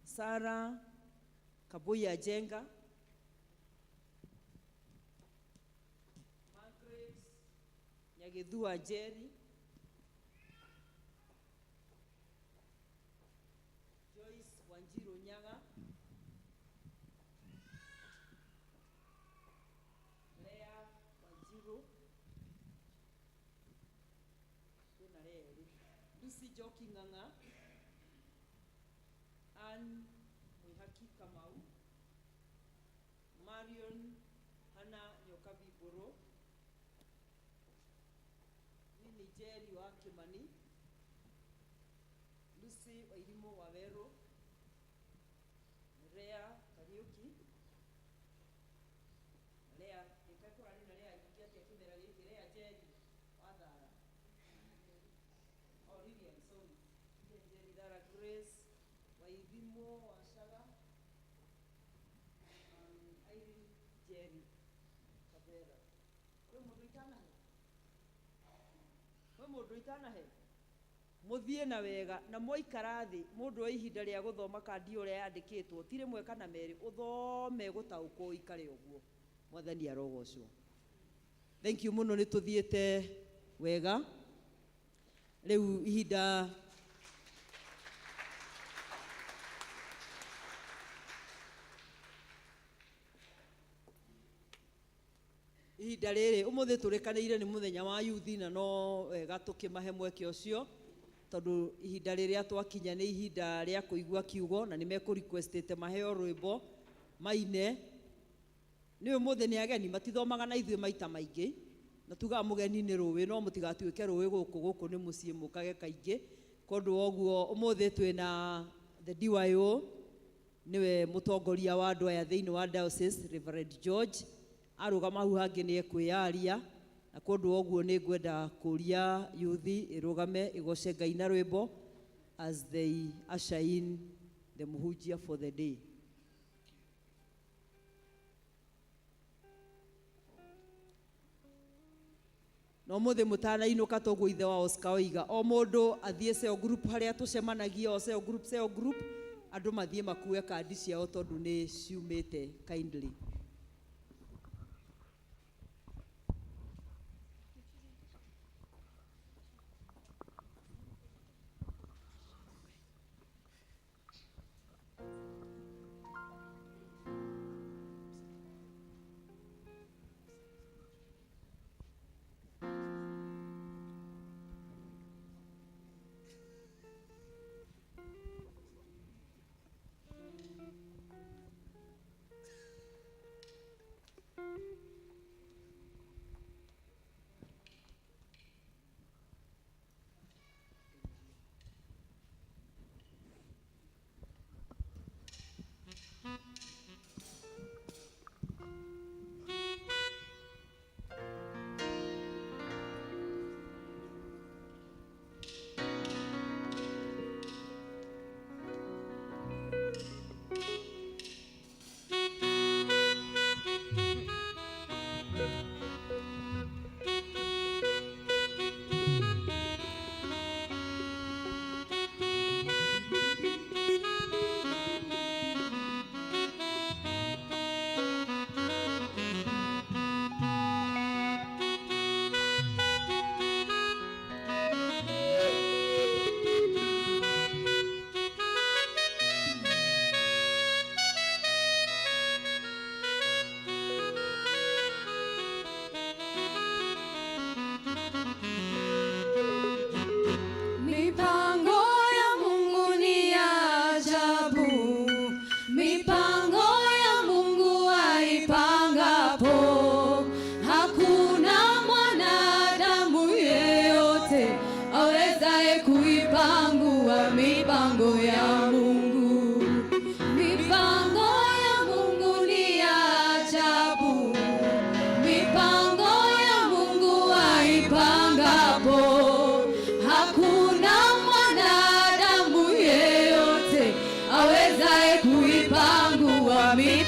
Sarah Kabuya Jenga. Margaret Nyagethua Jerry. Joyce Wanjiru Nyaga. Lea Wanjiru. Kwĩna Lea erĩ. Lucy Njoki Ng'ang'a. Ann Mwihaki Kamau. Marion Hana Nyokabi Mburu. Winnie Njeri wa Kimani. Lucy Wairimu Waweru. Lea Kariuki. Lea, ndĩkakũrani na Lea nyingĩ atĩa kĩmera gĩkĩ. Lea Njeri wa Thara. Oh, Lilian, sorry. Lilian Njeri Thara. Grace Wairimu wa Shaga. Irene Njeri Kabera. Kwĩ mũndũ itanahe? Kwĩ mũndũ itanahe? Mũthiĩ na wega na mwaikara thĩ mũndũ wa ihinda rĩa gũthoma kandi ũrĩa yandĩkĩtwo ti rĩmwe kana merĩ, ũthome gũtaũkwo ũikare ũguo. Mwathani arogocwo. Thank you mũno, nĩ tũthiĩte wega. Rĩu ihinda rĩrĩ ũmũthĩ tũrĩkanĩire nĩ mũthenya wa yuthi, na no wega tũkĩmahe mweke ũcio tondũ ihinda rĩrĩa twakinya nĩ ihinda rĩa kũigua kiugo, na nĩ mekũ requestĩte maheo rwĩmbo maine. Nĩ ũmũthĩ nĩ ageni matithomaga na ithuĩ maita maingĩ, na tugaga mũgeni nĩ rũĩ, no mũtigatuĩke rũĩ gũkũ, gũkũ nĩ mũciĩ mũkage kaingĩ. Kondũ woguo ũmũthĩ twĩna the DYO, nĩwe mũtongoria wa andũ aya thĩinĩ wa diocese, Reverend George. Arũgama hau hangĩ nĩ ekwĩyaria, na kũndũ ũguo nĩ ngwenda kũria yuthi ĩrũgame ĩgoce Ngai na rwĩmbo as they usher in the mũhunjia for the day. Na ũmũthĩ mũtanainũka toguo ithe wa Oscar oiga, o mũndũ athiĩ cell group harĩa tũcemanagia, o cell group, cell group, andũ mathiĩ makue kandi ciao tondũ nĩ ciumĩte kindly.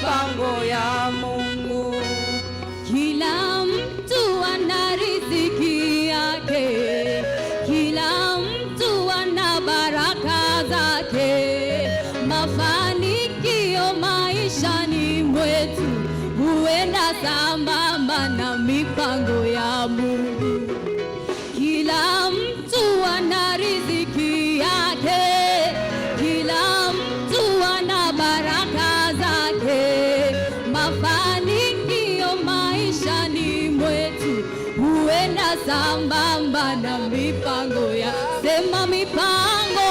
mipango ya Mungu. Kila mtu ana riziki yake, kila mtu ana baraka zake. Mafanikio maishani mwetu huenda sambamba na mipango ya Mungu. Kila mtu ana riziki yake, kila mtu ana baraka zake. Mafanikio maishani mwetu huenda sambamba na mipango ya sema mipango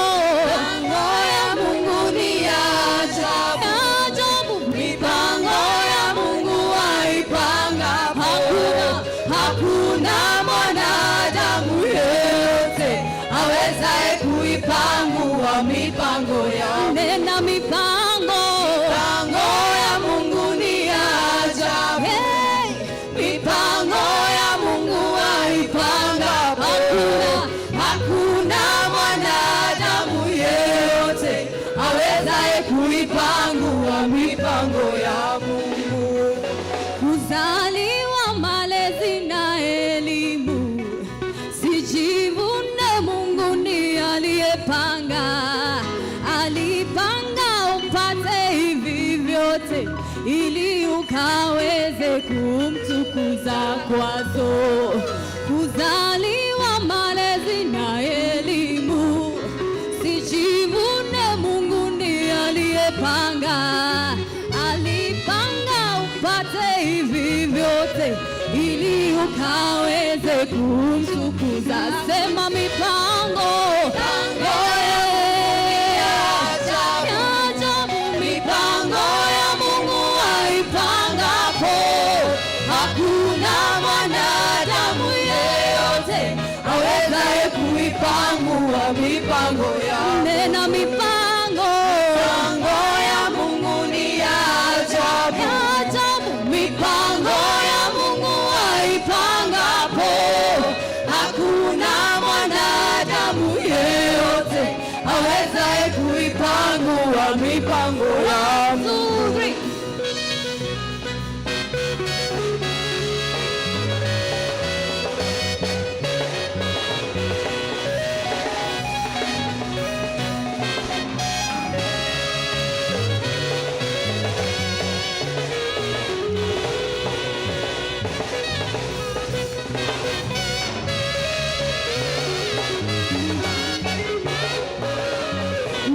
ya Mungu ni ya ajabu, ajabu. Mipango ya Mungu aipangapo, hakuna mwanadamu yeyote awezaye kuipangua mipango ya Nena mipango Mipango ya Mungu ni ya ajabu. Hey! Mipango ya Mungu aipangapo, hakuna mwanadamu yeyote awezaye kuipangua mipango ya Mungu. Kuzaliwa, malezi na elimu, sijivune, Mungu ni aliyepanga. Alipanga upate hivi vyote ili ukaweze kumtukuza kwazo. Kuzaliwa, malezi na elimu, sijivune, Mungu ni aliyepanga. Alipanga upate hivi vyote ili ukaweze kumtukuza. Sema mipango ya ajabu, mipango ya Mungu aipangapo, hakuna mwanadamu yeyote awezaye kuipangua mipango ya Nena mipango Mipango ya Mungu ni ya ajabu, ya ajabu. Mipango ya Mungu aipangapo, hakuna mwanadamu yeyote awezaye kuipangua mipango ya Mungu. Two, three.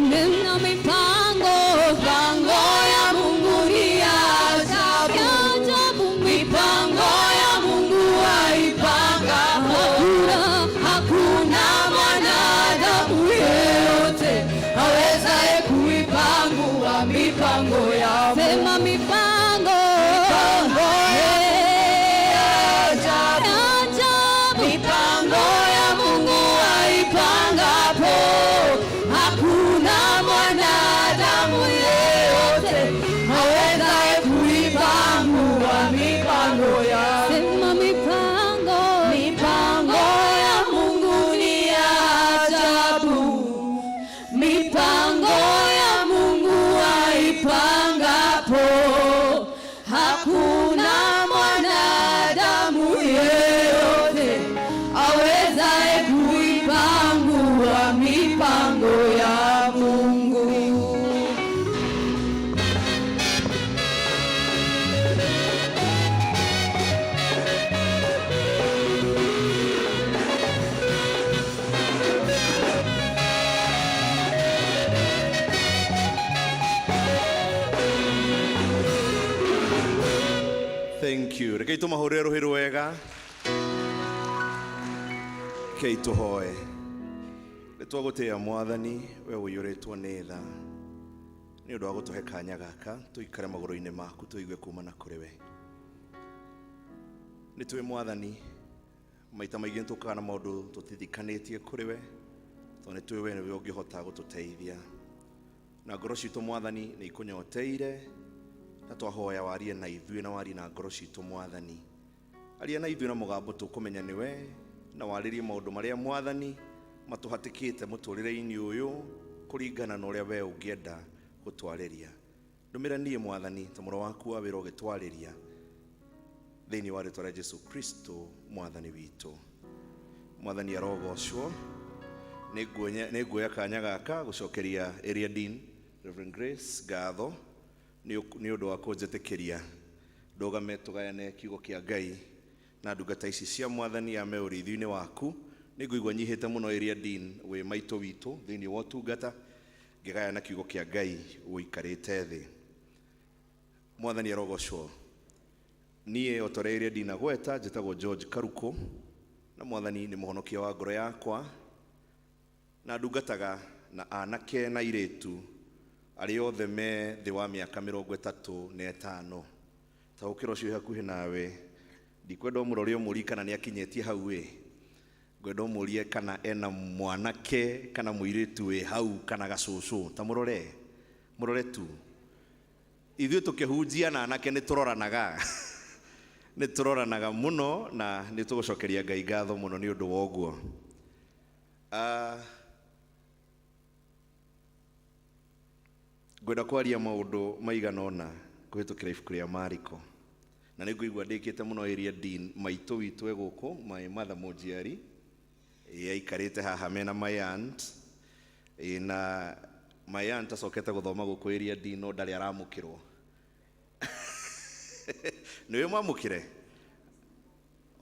Nena mipango Mipango ya Mungu ni ya ajabu, ya ajabu. Mipango ya Mungu aipangapo, hakuna mwanadamu yeyote awezaye kuipangua mipango ya Mungu. Sema mipango Mipango ya ajabu, ya ajabu. Mipango ya Mungu aipangapo, hakuna mwanadamu yeyote awezaye kuipangua mipango ya Sema mipango Mipango ya Mungu ni ya ajabu, mipango ya Mungu aipangapo, hakuna mwanadamu yeyote awezaye kuipangua mipango ya Mungu. Thank you. Rekei tũmahũrĩre rũhĩ rwega. Rekei tũhoe. Nĩ twagũtĩĩa Mwathani, we ũiyũrĩtwo nĩ tha. Nĩ ũndũ wa gũtũhe kanya gaka tũikare magũrũ-inĩ maku tũigue kuma na kũrĩ we. Nĩ tũĩ Mwathani, maita maingĩ nĩ tũkaga na maũndũ tũtithikanĩtie kũrĩ we, tondũ nĩ tũĩ we nĩwe ũngĩhota gũtũteithia. Na ngoro citũ Mwathani nĩ ikũnyoteire, na twahoya warie na ithuĩ na warie na ngoro citũ Mwathani. Aria na ithuĩ na mũgambo tũkũmenya nĩwe, na warĩrie maũndũ marĩa Mwathani matũhatĩkĩte mũtũrĩre-inĩ ũyũ kũringana na ũrĩa we ũngĩenda gũtwarĩria. Ndũmĩra niĩ Mwathani ta mũro waku wa wĩra ũgĩtwarĩria thĩinĩ wa rĩtwa rĩa Jesu Kristo Mwathani witũ. Mwathani arogocwo. Nĩ nguoya kanya gaka gũcokeria Area Dean Reverend Grace ngatho nĩ ũndũ wa kũnjĩtĩkĩria ndũgame tũgayane kiugo kĩa Ngai na ndungata ici cia Mwathani ame ũrĩithio-inĩ waku. Nĩ ngũigua nyihĩte mũno Area Dean wĩ maitũ witũ thĩinĩ wa ũtungata ngĩgayana kiugo kĩa Ngai ũikarĩte thĩ. Mwathani arogocwo. Niĩ o ta ũrĩa Area Dean agweta njĩtagwo George Karuko na Mwathani nĩ mũhonokia wa ngoro yakwa na ndungataga na anake na airĩtu arĩa othe me thĩ wa mĩaka 35. Taũkĩra ũcio wĩ hakuhĩ nawe, ndikwenda ũmũrore ũmũrie kana nĩ akinyĩtie hau ĩ, ngwenda ũmũrie kana ena mwanake kana mũirĩtu wĩ hau kana gacũcũ, ta mũrore, mũrore tu. Ithuĩ tũkĩhunjia na anake nĩ tũroranaga nĩ tũroranaga mũno na nĩ tũgũcokeria Ngai ngatho mũno nĩ ũndũ wa ũguo. Ngwenda kwaria maũndũ maigana ũna kũhĩtũkĩra ibuku rĩa Mariko, na nĩ ngũigua ndĩkĩte mũno Area Dean maitũ witũ e gũkũ, my mother mũnjiari, ĩ aikarĩte haha mena my aunt, ĩ na my aunt acokete gũthoma gũkũ Area Dean no ndarĩ aramũkĩrwo. Nĩ wĩ mwamũkĩre?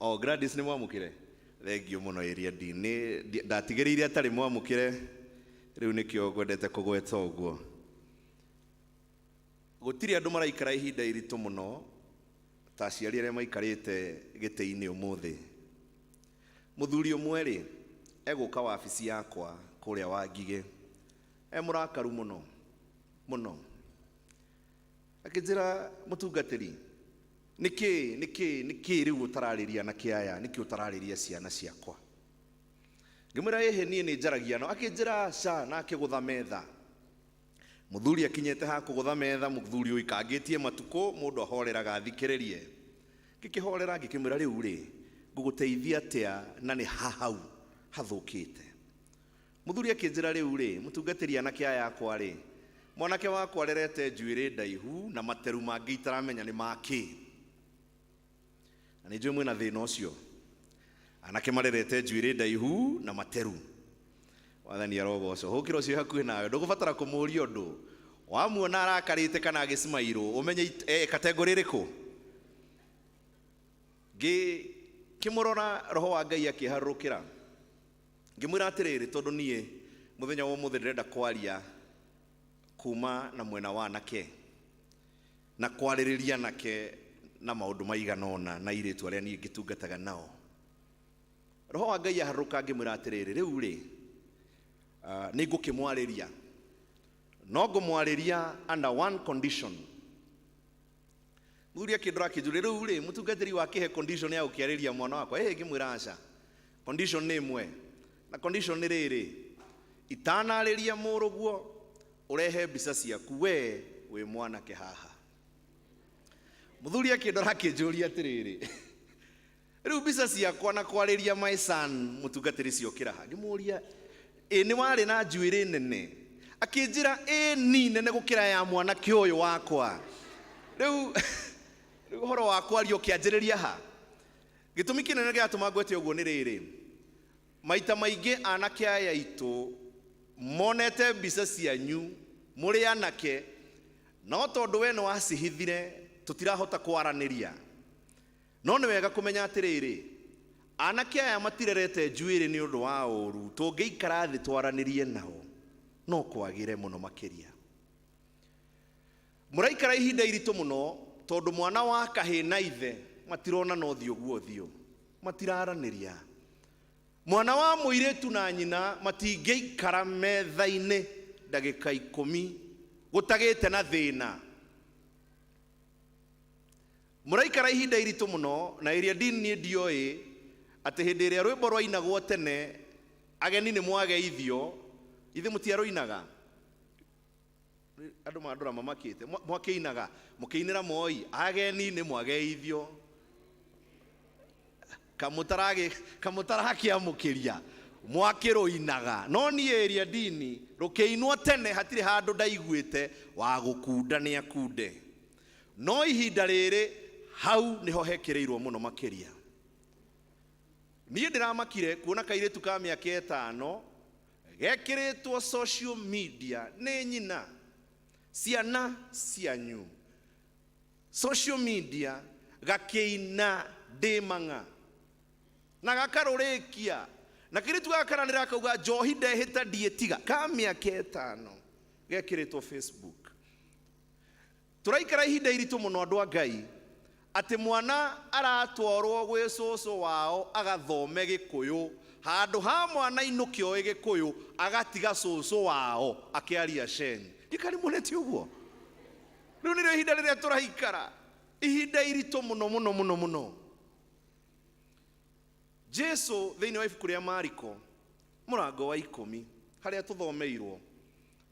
O Gladys nĩ mwamũkĩre? Thengiũ mũno Area Dean. Nĩ ndatigĩrĩire atarĩ mwamũkĩre, rĩu nĩkĩo ngwendete kũgweta ũguo. Gũtirĩ andũ maraikara ihinda iritũ mũno ta aciari arĩa maikarĩte gĩtĩ-inĩ ũmũthĩ. Mũthuri ũmwe rĩ, egũka wabici yakwa kũrĩa Wangigĩ, e mũrakaru mũno mũno, akĩnjĩra, mũtungatĩri, nĩkĩ nĩkĩ nĩkĩ rĩu ũtararĩria anake aya, nĩkĩ ũtararĩria ciana ciakwa? Ngĩmwĩra ĩhĩ niĩ nĩ njaragia nao. Akĩnjĩra aca, na akĩgũtha metha. Mũthuri akinyĩte ha kũgũtha metha, mũthuri ũikangĩtie matukũ, mũndũ ahoreraga athikĩrĩrie. Ngĩkĩhorera ngĩkĩmwĩra rĩu rĩ, ngũgũteithia atĩa na nĩ hahau hathũkĩte. Mũthuri akĩnjĩra rĩu rĩ, mũtungatĩri anake aya akwa rĩ, mwanake wakwa arerete njuĩrĩ ndaihu na materu mangĩ itaramenya nĩ makĩ. Na nĩ njũĩ mwĩna thĩna ũcio. Anake marerete njuĩrĩ ndaihu na materu. Mwathani arogocwo. Hũkĩra ũcio hakuhĩ nawe, ndũgũbatara kũmũria ũndũ. Wamuona arakarĩte kana agĩcimairwo, ũmenye kategori ĩrĩkũ. Ngĩkĩmũrora roho wa Ngai akĩharũrũkĩra. Ngĩmwĩra atĩrĩrĩ, tondũ niĩ mũthenya wa ũmũthĩ ndĩrenda kwaria kuma na mwena wa anake na kwarĩrĩria anake na maũndũ maigana ũna na airĩtu arĩa niĩ ngĩtungataga nao. Roho wa Ngai aharũrũka ngĩmwĩra atĩrĩrĩ, rĩu rĩ, nĩ ngũkĩmwarĩria, no ngũmwarĩria under one condition. Mũthuri akĩndora akĩnjũria, rĩu rĩ, mũtungatĩri wakĩhe condition ya gũkĩarĩria mwana wakwa? Ĩhĩ, ngĩmwĩra aca, condition nĩ ĩmwe, na condition nĩ rĩrĩ, itanarĩria mũrũguo ũrehe mbica ciaku we wĩ mwanake haha. Mũthuri akĩndora akĩnjũria atĩrĩrĩ, rĩu mbica ciakwa na kwarĩria my son mũtungatĩri ciokĩra ha? Ngĩmũria, ĩ nĩ warĩ na njuĩrĩ nene? Akĩnjĩra ĩ ni nene gũkĩra ya mwanake ũyũ wakwa. Rĩu rĩu ũhoro wa kwaria ũkĩanjĩrĩria ha? Gĩtũmi kĩnene gĩatũma ngwete ũguo nĩ rĩrĩ, maita maingĩ anake aya aitũ monete mbica cianyu mũrĩ anake, no tondũ we nĩ wacihithire tũtirahota kwaranĩria. No nĩ wega kũmenya atĩrĩrĩ, anake aya matirerete njuĩrĩ nĩ ũndũ wa ũũru, tũngĩikara thĩ twaranĩrie nao no kwagĩre mũno makĩria. Mũraikara ihinda iritũ mũno tondũ mwana wa kahĩĩ na ithe matironana ũthiũ guo ũthiũ, matiraranĩria. Mwana wa mũirĩtu na nyina matingĩikara metha-inĩ ndagĩka 10 gũtagĩte na thĩna. Mũraikara ihinda iritũ mũno na ĩrĩa Dean niĩ ndioĩ atĩ hĩndĩ ĩrĩa rwĩmbo rwainagwo tene ageni nĩ mwageithio, ithe mũtiarũinaga. Andũ mandora mamakĩte, mwakĩinaga, mũkĩinĩra Moi, ageni nĩ mwageithio. Kamũtarakĩamũkĩria. Mwakĩrũinaga no niĩ ĩria ndini rũkĩinwo tene hatirĩ handũ ndaiguĩte wa gũkunda nĩ akunde. No ihinda rĩrĩ hau nĩho hekĩrĩirwo mũno makĩria. Niĩ ndĩramakire kuona kairĩtu ka mĩaka 5 gekĩrĩtwo social media nĩ nyina. Ciana cianyu social media gakĩina ndĩmang'a na gakarũrĩkia na kairĩtu gaka karanĩra kauga njohi ndehĩta ndiĩtiga ka mĩaka 5 gekĩrĩtwo Facebook. Tũraikara ihinda iritũ mũno andũ a Ngai atĩ mwana aratwarwo gwĩ cũcũ wao agathome Gĩkũyũ handũ ha mwana inũke oĩ Gĩkũyũ agatiga cũcũ wao akĩaria Sheng. Ndikari muonete ũguo. Rĩu nĩrĩo ihinda rĩrĩa tũraikara, ihinda iritũ mũno mũno mũno mũno. Jesu thĩinĩ wa ibuku rĩa Mariko mũrango wa 10 harĩa tũthomeirwo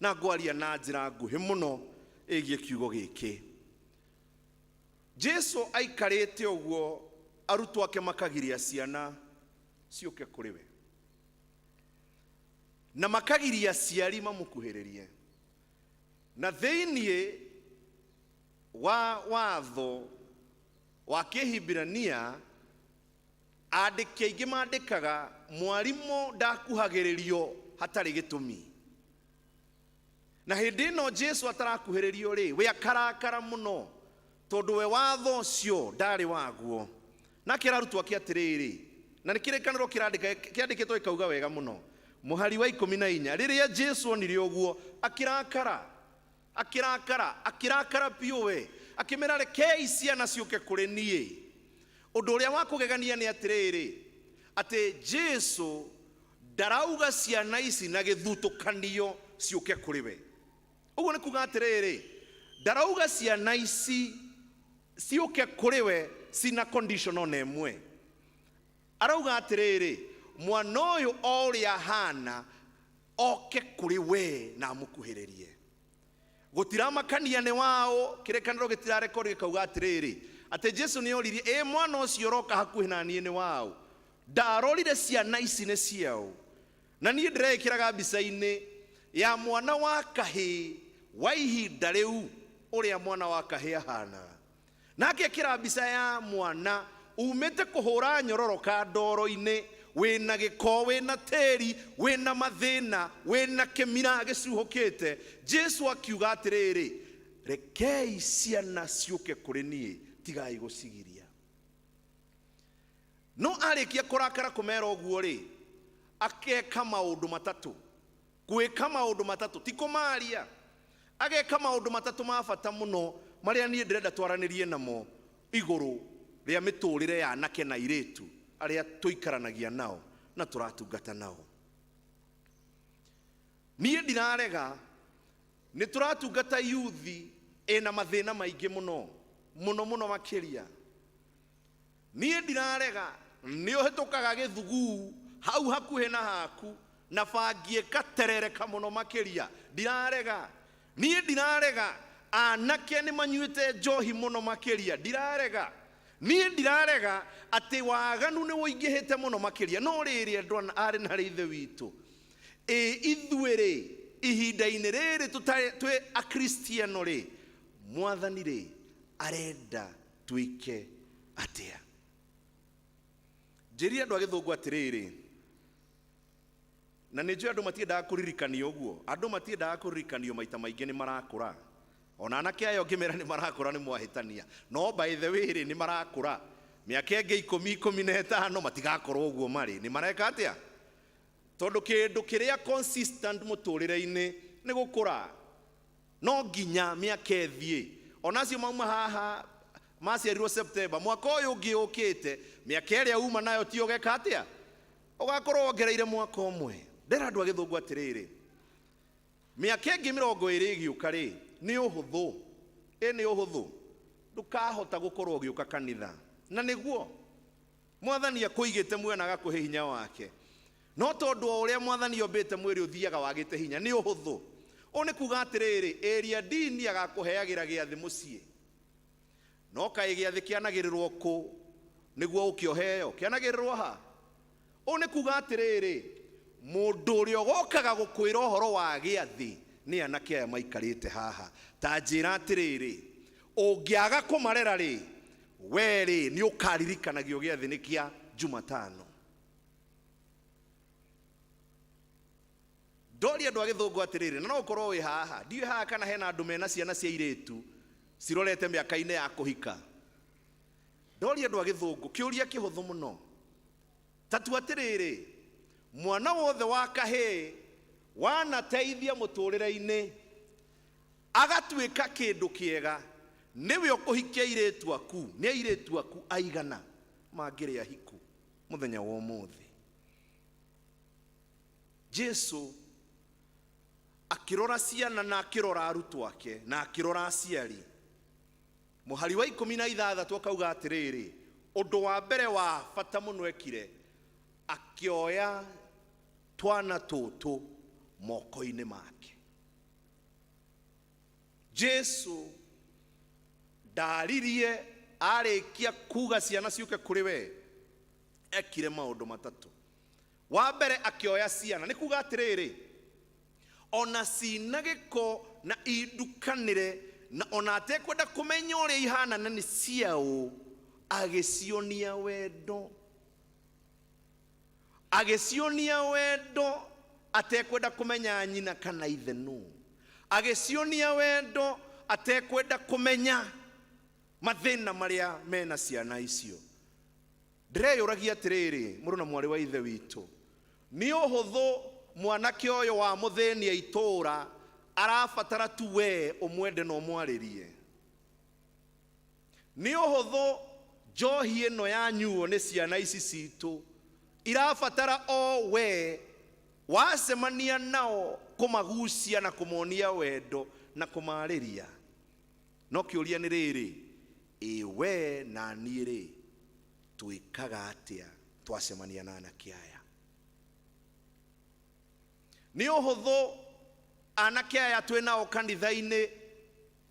na ngwaria na njĩra nguhĩ mũno ĩgiĩ kiugo gĩkĩ. Jesu aikarĩte ũguo arutwo ake makagiria ciana ciũke kũrĩ we na makagiria aciari mamũkuhĩrĩrie. Na thĩinĩ wa watho wa Kĩhibirania andĩki aingĩ mandĩkaga mwarimũ ndakuhagĩrĩrio hatarĩ gĩtũmi. Na hĩndĩ ĩno Jesu atarakuhĩrĩrio rĩ, we akarakara mũno tondũ we watho ũcio ndarĩ waguo. Na akĩra arutwo ake atĩrĩrĩ, na nĩ kĩrĩkanĩro kĩandĩkĩtwo gĩkauga wega mũno, mũhari wa 14, rĩrĩa Jesu onire ũguo akĩrakara, akĩrakara, akĩrakara biũ we, akĩmera rekei ciana ciũke kũrĩ niĩ. Ũndũ ũrĩa wa kũgegania nĩ atĩrĩrĩ, atĩ Jesu ndarauga ciana ici na gĩthutũkanio ciũke kũrĩ we. Ũguo nĩ kuga atĩrĩrĩ, ndarauga ciana ici ciũke kũrĩ we cina condition ona ĩmwe. Arauga atĩrĩrĩ, mwana ũyũ o ũrĩa ahana oke kũrĩ we na amũkuhĩrĩrie. Gũtiramakania nĩ wao, kĩrĩkanĩro gĩtirarekodi gĩkauga atĩrĩrĩ, atĩ Jesu nĩ oririe, ĩ mwana ũcio ũroka hakuhĩ na niĩ nĩ wao? Ndarorire ciana ici nĩ ciao. Na niĩ ndĩreĩkĩraga mbica-inĩ ya mwana wa kahĩĩ wa ihinda rĩu ũrĩa mwana wa kahĩĩ ahana. Na ngekĩra mbica ya mwana umĩte kũhũra nyororo kandoro-inĩ, wĩna gĩko, wĩna tĩri, wĩna mathĩna, wĩna kĩmira gĩcuhũkĩte. Jesu akiuga atĩrĩrĩ, rekei ciana ciũke kũrĩ niĩ, tigai gũcigiria. No arĩkia kũrakara kũmera ũguo rĩ, akeka maũndũ matatũ. Gwĩka maũndũ matatũ, ti kũmaria. Ageka maũndũ matatũ ma bata mũno marĩa niĩ ndĩrenda twaranĩrie namo igũrũ rĩa mĩtũrĩre ya anake na airĩtu arĩa tũikaranagia nao na tũratungata nao. Niĩ ndirarega, nĩ tũratungata yuthi ĩna mathĩna maingĩ mũno mũno mũno makĩria. Niĩ ndirarega, nĩ ũhĩtũkaga gĩthuguu hau hakuhĩ na haku na bangi ĩkaterereka mũno makĩria. Ndirarega. Niĩ ndirarega, anake nĩ manyuĩte njohi mũno makĩria. Ndirarega. Niĩ ndirarega atĩ waganu nĩ ũingĩhĩte mũno makĩria. No rĩrĩ andũ arĩ na ithe witũ, ĩ ithuĩ rĩ, ihinda-inĩ rĩrĩ twĩ akristiano rĩ, Mwathani rĩ arenda twĩke atĩa? Njĩrire andũ a gĩthũngũ atĩrĩrĩ, na nĩ njũĩ andũ matiendaga kũririkanio ũguo, andũ matiendaga kũririkanio maita maingĩ nĩ marakũra. Ona anake aya ũngĩmera nĩ marakũra nĩ mwahĩtania. No by the way rĩ, nĩ marakũra. Mĩaka ĩngĩ 10, 15 matigakorwo ũguo marĩ. Nĩ mareka atĩa? Tondũ kĩndũ kĩrĩa consistent mũtũrĩre-inĩ nĩ gũkũra. No nginya mĩaka ĩthiĩ. Ona acio mauma haha maciarirwo September, mwaka ũyũ ũngĩ ũkĩte, mĩaka ĩrĩa uma nayo ti ũgeka atĩa? Ũgakorwo wongereire mwaka ũmwe. Ndĩra andũ a gĩthũngũ atĩrĩrĩ, mĩaka ĩngĩ 20 ĩgĩũka rĩ, nĩ ũhũthũ. Ĩ nĩ ũhũthũ. Ndũkahota gũkorwo ũgĩũka kanitha. Na nĩguo Mwathani akũigĩte muoyo na agakũhe hinya wake. No tondũ o ũrĩa Mwathani ombĩte mwĩrĩ ũthiaga wagĩte hinya, nĩ ũhũthũ. Ũũ nĩ kuga atĩrĩrĩ, ĩria ndini agakũheagĩra gĩathĩ mũciĩ. No kaĩ gĩathĩ kĩanagĩrĩrwo kũ nĩguo ũkĩoheo? Kĩanagĩrĩrwo ha? Ũũ nĩ kuga atĩrĩrĩ, Mũndũ ũrĩa ũgokaga gũkwĩra ũhoro wa gĩathĩ nĩ anake aya maikarĩte haha. Ta njĩra atĩrĩrĩ, ũngĩaga kũmarera rĩ, we rĩ nĩ ũkaririkanagio gĩathĩ nĩ kĩa Jumatano. Ndoria andũ a gĩthũngũ atĩrĩrĩ, na no ũkorwo wĩ haha, ndiũĩ haha kana hena andũ mena ciana cia airĩtu cirorete mĩaka-inĩ ya kũhika. Ndoria andũ a gĩthũngũ kĩũria kĩhũthũ mũno, ta tua atĩrĩrĩ, mwana wothe wa kahĩĩ wanateithia mũtũrĩre-inĩ agatuĩka kĩndũ kĩega, nĩwe ũkũhikia airĩtu aku, nĩ airĩtu aku aigana mangĩrĩ ahiku mũthenya wa ũmũthĩ? Jesu akĩrora ciana na akĩrora arutwo ake na akĩrora aciari. Mũhari wa 16 akauga atĩrĩrĩ, ũndũ wa mbere wa bata mũno ekire, akĩoya twana tũtũ moko-inĩ make. Jesu ndaririe arĩkia kuga ciana ciũke kũrĩ we, ekire maũndũ matatũ. Wa mbere akĩoya ciana, nĩ kuga atĩrĩrĩ, ona cina gĩko na indukanĩre na ona atekwenda kũmenya ũrĩa ihana na nĩ ciaũ, agĩcionia wendo. Agĩcionia wendo atekwenda kũmenya nyina kana ithe nũ. Agĩcionia wendo atekwenda kũmenya mathĩna marĩa mena ciana icio. Ndĩreyũragia atĩrĩrĩ, mũrũ na mwarĩ wa ithe witũ, nĩ ũhũthũ mwanake ũyũ wa mũthĩnia itũũra arabatara tu we ũmwende na ũmwarĩrie. Nĩ ũhũthũ njohi ĩno yanyuo nĩ ciana ici citũ irabatara o we wacemania nao kũmagucia na kũmonia wendo na kũmarĩria. No kĩũria nĩ rĩrĩ, ĩ we na niĩ rĩ twĩkaga atĩa twacemania na anake aya? Nĩ ũhũthũ anake aya twĩ nao kanitha-inĩ,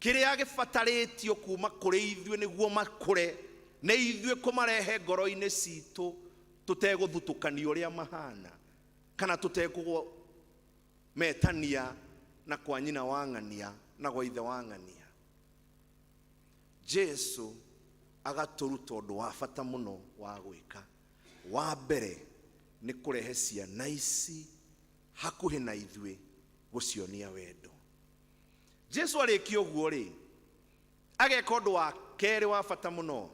kĩrĩa gĩbatarĩtio kuma kũrĩ ithuĩ nĩguo makũre nĩ ithuĩ kũmarehe ngoro-inĩ citũ tũtegũthutũkania ũrĩa mahana kana tũtekũmetania na kwa nyina wa ng'ania na gwa ithe wa ng'ania. Jesu agatũruta ũndũ wa bata mũno wa gwĩka. Wa mbere nĩ kũrehe ciana ici hakuhĩ na ithuĩ gũcionia wendo. Jesu arĩkia ũguo rĩ, ageka ũndũ wa kerĩ wa bata mũno,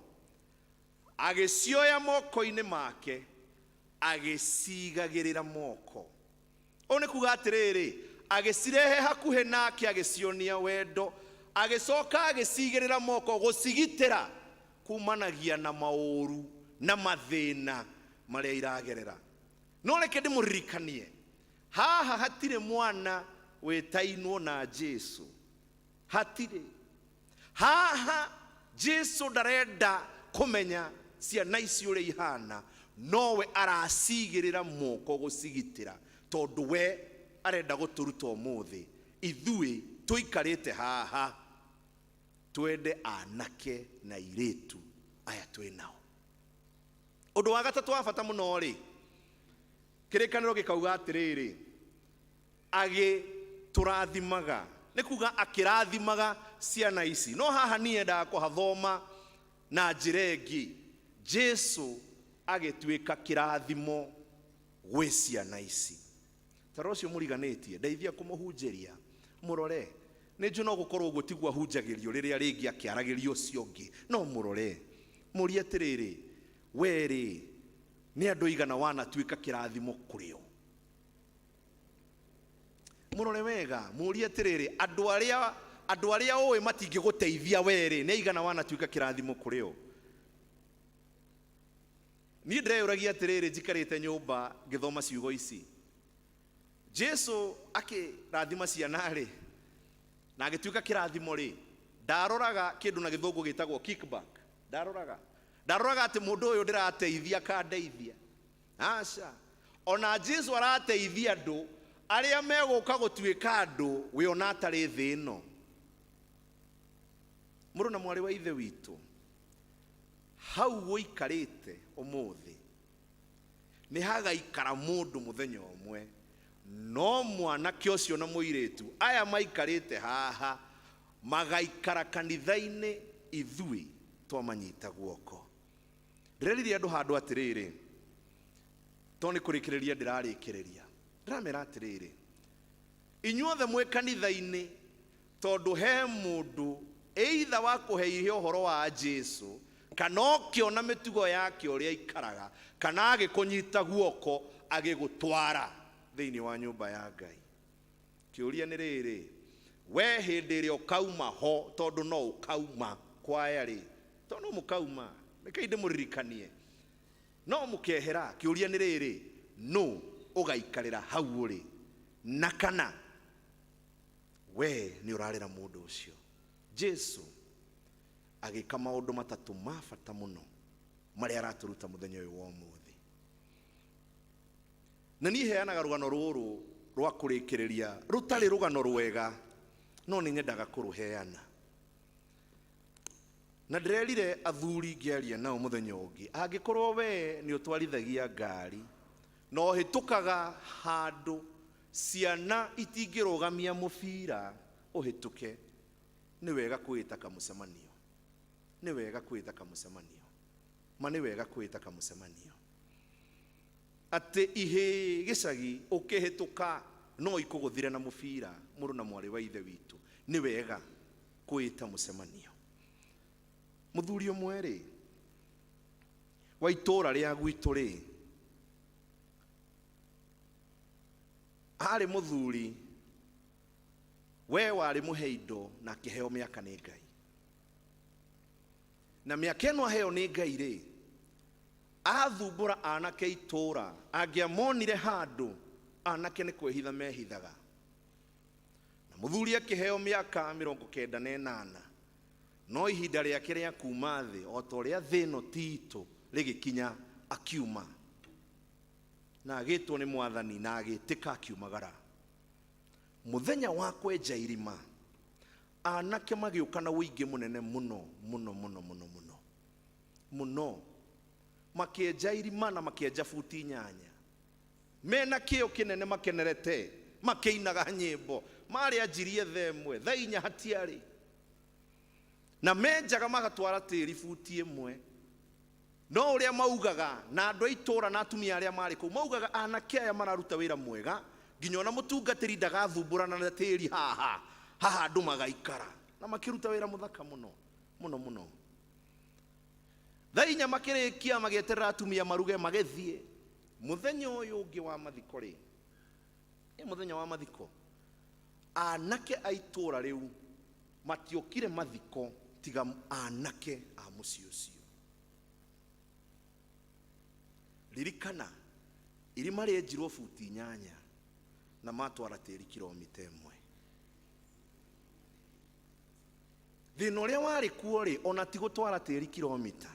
agĩcioya moko-inĩ make agĩcigagĩrĩra moko. Ũũ nĩ kuga atĩrĩrĩ, agĩcirehe hakuhĩ nake agĩcionia wendo, agĩcoka agĩcigĩrĩra moko gũcigitĩra kumanagia na maũru na mathĩna marĩa iragerera. No reke ndĩmũririkanie, haha hatirĩ mwana wĩtainwo na Jesu, hatirĩ. Haha Jesu ndarenda kũmenya ciana ici ũrĩa ihana, nowe aracigĩrĩra moko gũcigitĩra, tondũ we arenda gũtũruta ũmũthĩ ithuĩ tũikarĩte haha twende anake na airĩtu aya twĩ nao. Ũndũ wa gatatũ wa bata mũno rĩ, kĩrĩkanĩro gĩkauga atĩrĩrĩ, agĩtũrathimaga, nĩ kuga akĩrathimaga ciana ici. No haha niĩ endaga kũhathoma na njĩra ĩngĩ, Jesu agĩtuĩka kĩrathimo gwĩ ciana ici. Ta rora ũcio mũriganĩtie, ndeithia kũmũhunjĩria, mũrore. Nĩ njũĩ no gũkorwo ũguo tiguo ahunjagĩrio rĩrĩa rĩngĩ akĩaragĩria ũcio ũngĩ, no mũrore, mũrie atĩrĩrĩ, we rĩ nĩ andũ aigana wanatuĩka kĩrathimo kũrĩ o? Mũrore wega, mũrie atĩrĩrĩ, andũ arĩa ũĩ matingĩgũteithia we rĩ, nĩ aigana wanatuĩka kĩrathimo kũrĩ o? Niĩ ndĩreyũragia atĩrĩrĩ, njikarĩte nyũmba ngĩthoma ciugo ici, Jesu akĩrathima ciana rĩ na agĩtuĩka kĩrathimo rĩ, ndaroraga kĩndũ na gĩthũngũ gĩtagwo kickback. Ndaroraga atĩ mũndũ ũyũ ndĩrateithia akandeithia. Aca, ona Jesu arateithia andũ arĩa megũka gũtuĩka andũ we ona atarĩ thĩ ĩno. Mũrũ na mwarĩ wa ithe witũ, hau ũikarĩte ũmũthĩ Nĩ hagaikara mũndũ mũthenya ũmwe, no mwanake ũcio na mũirĩtu aya maikarĩte haha magaikara kanitha-inĩ, ithuĩ twamanyita guoko. Ndĩrerire andũ handũ atĩrĩrĩ, to nĩ kũrĩkĩrĩria ndĩrarĩkĩrĩria, ndĩramera atĩrĩrĩ, inyuothe mwĩ kanitha-inĩ tondũ he mũndũ either wa kũheire ũhoro wa Jesu, kana ũkĩona mĩtugo yake ũrĩa aikaraga, kana agĩkũnyita guoko agĩgũtwara thĩinĩ wa nyũmba ya Ngai. Kĩũria nĩ rĩrĩ, we hĩndĩ ĩrĩa ũkauma ho, tondũ no ũkauma kwaya rĩ, tondũ no mũkauma, rekei ndĩmũririkanie, no mũkehera. Kĩũria nĩ rĩrĩ, nũ ũgaikarĩra hau ũrĩ, na kana we nĩ ũrarĩra mũndũ ũcio? Jesu agĩka maũndũ matatũ ma bata mũno marĩa aratũruta mũthenya ũyũ wa ũmũthĩ. Na niĩ heanaga rũgano rũrũ rwa kũrĩkĩrĩria, rũtarĩ rũgano rwega, no nĩ nyendaga kũrũheana. Na ndĩrerire athuri ngĩaria nao mũthenya ũngĩ, angĩkorwo we nĩ ũtwarithagia ngari na ũhĩtũkaga handũ ciana itingĩrũgamia mũbira ũhĩtũke, nĩ wega kwĩta kamũcemanio. Nĩ wega kwĩta kamũcemanio. Ma nĩ wega kwĩta kamũcemanio. Atĩ ihĩĩ gĩcagi ũkĩhĩtũka no ikũgũthire na mũbira, mũrũ na mwarĩ wa ithe witũ, nĩ wega kwĩta mũcemanio. Mũthuri ũmwe rĩ, wa itũũra rĩa gwitũ rĩ, arĩ mũthuri we warĩ mũhe indo na akĩheo mĩaka nĩ Ngai. Na mĩaka ĩno aheo nĩ Ngai rĩ, athumbũra anake itũũra, angĩamonire handũ anake nĩ kwĩhitha mehithaga. Na mũthuri akĩheo mĩaka 98, no ihinda rĩake rĩa kuma thĩ o ta ũrĩa thĩ ĩno ti itũ rĩgĩkinya, akiuma na agĩtwo nĩ mwathani na agĩtĩka akiumagara. Mũthenya wa kwenja irima, anake magĩũka na ũingĩ mũnene mũno mũno mũno mũno mũno mũno, makĩenja irima na makĩenja buti 8, mena kĩo kĩnene, makenerete, makĩinaga nyĩmbo, marĩ anjirie thaa 1, thaa 4 hatiarĩ, na menjaga magatwara tĩri buti 1. No ũrĩa maugaga na andũ a itũũra na atumia arĩa marĩ kũu maugaga, anake aya mararuta wĩra mwega, nginya ona mũtungatĩri ndagathumbũrana na tĩri haha haha andũ magaikara, na makĩruta wĩra mũthaka mũno mũno mũno. Thaa 4 makĩrĩkia, magĩeterera atumia maruge, magĩthiĩ. Mũthenya ũyũ ũngĩ wa mathiko rĩ, ĩ mũthenya wa mathiko, anake a itũũra rĩu matiokire mathiko tiga anake a mũciĩ ũcio. Ririkana, irima rĩenjirwo buti 8 na matwara tĩri kilomita 1. Thĩna ũrĩa warĩ kuo rĩ, ona ti gũtwara tĩri kilomita,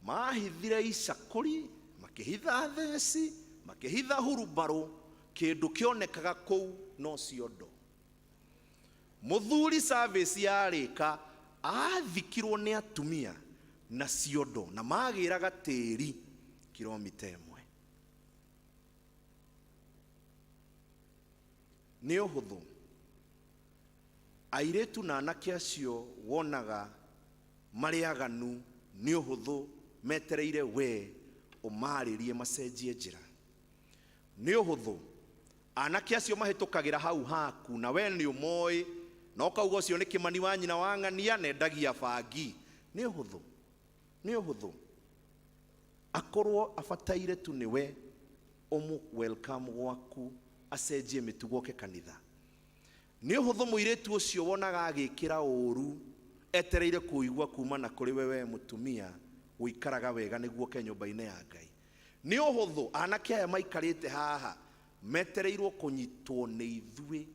mahithire icakũri, makĩhitha theci, makĩhitha hurumbarũ, kĩndũ kĩonekaga kũu no ciondo. Mũthuri service yarĩka, athikirwo nĩ atumia na ciondo na magĩraga tĩri kilomita 1. Nĩ ũhũthũ airĩtu na anake acio wonaga marĩ aganu, nĩ ũhũthũ metereire we ũmarĩrie macenjie njĩra. Nĩ ũhũthũ anake acio mahĩtũkagĩra hau haku na we nĩ ũmoĩ, na ũkauga ũcio nĩ Kĩmani wa nyina wa ng'ania na endagia bangi. Nĩ ũhũthũ, nĩ ũhũthũ akorwo abataire tu nĩwe ũmũ welcome gwaku, acenjie mĩtugo oke kanitha. Nĩ ũhũthũ mũirĩtu ũcio wonaga agĩkĩra ũru etereire kũigua kuma na kũrĩ we, we mũtumia ũikaraga wega nĩguo oke nyũmba-inĩ ya Ngai. Nĩ ũhũthũ anake aya maikarĩte haha metereirwo kũnyitwo nĩ ithuĩ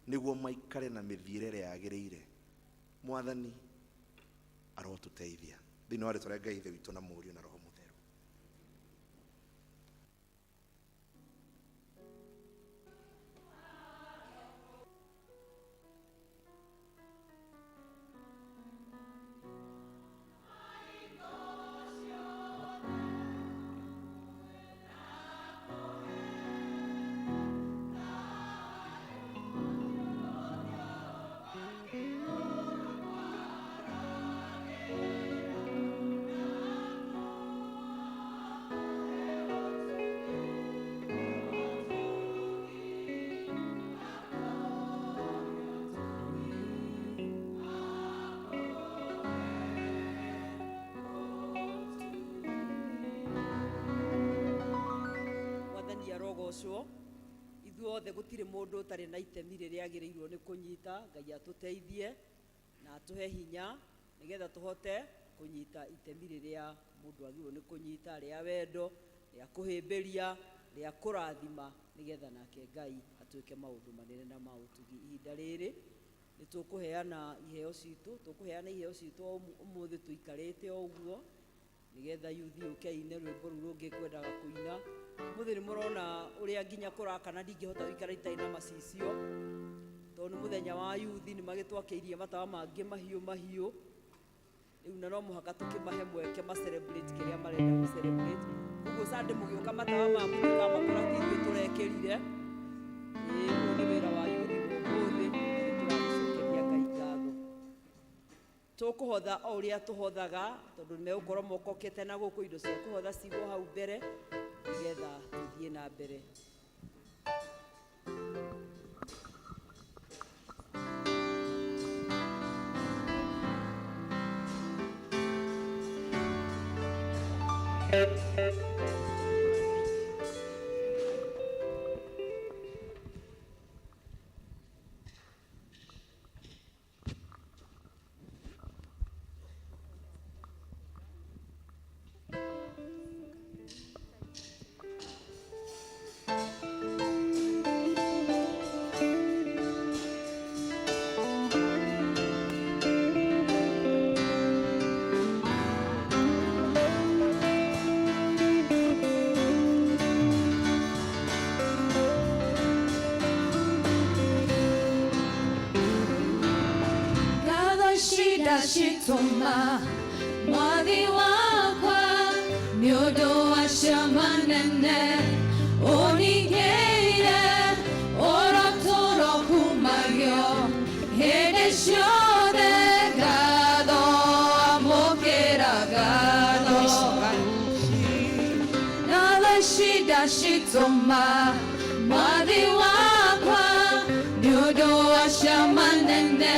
nĩguo maikare na mĩthiĩre ĩrĩa yagĩrĩire. Mwathani arotũteithia. Thĩinĩ wa rĩtwa rĩa Ngai Ithe witũ na Mũriũ na Roho Mũtheru. Agocwo. Ithuothe gũtirĩ mũndũ ũtarĩ na itemi rĩrĩa agĩrĩirwo nĩ kũnyita. Ngai atũteithie na atũhe hinya nĩgetha tũhote kũnyita itemi rĩrĩa mũndũ agĩrĩirwo nĩ kũnyita, rĩa wendo, rĩa kũhĩmbĩria, rĩa kũrathima, nĩgetha nake Ngai atwĩke maũndũ manene na ma ũtugi. Ihinda rĩrĩ nĩ tũkũheana iheo citũ, tũkũheana iheo citũ ũmũthĩ tũikarĩte o ũguo, nĩgetha yuthi yũke ine rwĩmbo rũu rũngĩ kwendaga kũina. Ũmũthĩ nĩ mũrona ũrĩa nginya kũrakana, ndingĩhota gũikara itarĩ na macicio, tondũ nĩ mũthenya wa yuthi, nĩ magĩtwakĩirie matawa mangĩ mahiũ mahiũ rĩu, na no mũhaka tũkĩmahe mweke ma celebrate kĩrĩa marenda gũ celebrate. Koguo Sunday mũgĩũka matawa maya mũtikamakora ti ithuĩ tũrekĩrire. Ĩĩ, ũyũ nĩ wĩra wa yuthi ũmũthĩ, na nĩ tũramũcokeria Ngai ngatho. Tũkũhotha o ũrĩa tũhothaga, tondũ nĩ megũkorwo mokokete na gũkũ indo cia kũhotha cigwo hau mbere, nĩgetha tũthiĩ na mbere. Ngatho shida citũma mwathi wakwa nĩ ũndũ wa ciama nene ũningĩire ũrotũro kumagio hĩndĩ ciothe. Ngatho amũkĩra ngatho. Ngatho shida citũma mwathi wakwa nĩ ũndũ wa ciama nene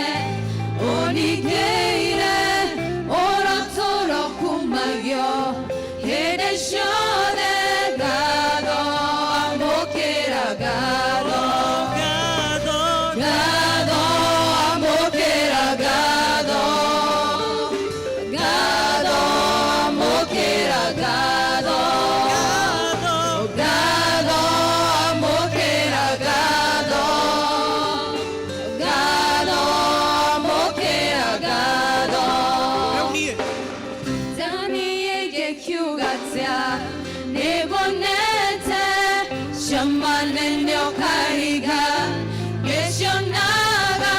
ũningĩire ũrotũro kumagio hĩndĩ ciothe. Ngatho amũkĩra ngatho. Ngatho amũkĩra ngatho. Ngatho amũkĩra ngatho. Ngatho amũkĩra ngatho. Ngatho amũkĩra ngatho. Daniĩ ngĩkiuga atĩa nĩnguonete ciama nene ũkaringa, ngĩcionaga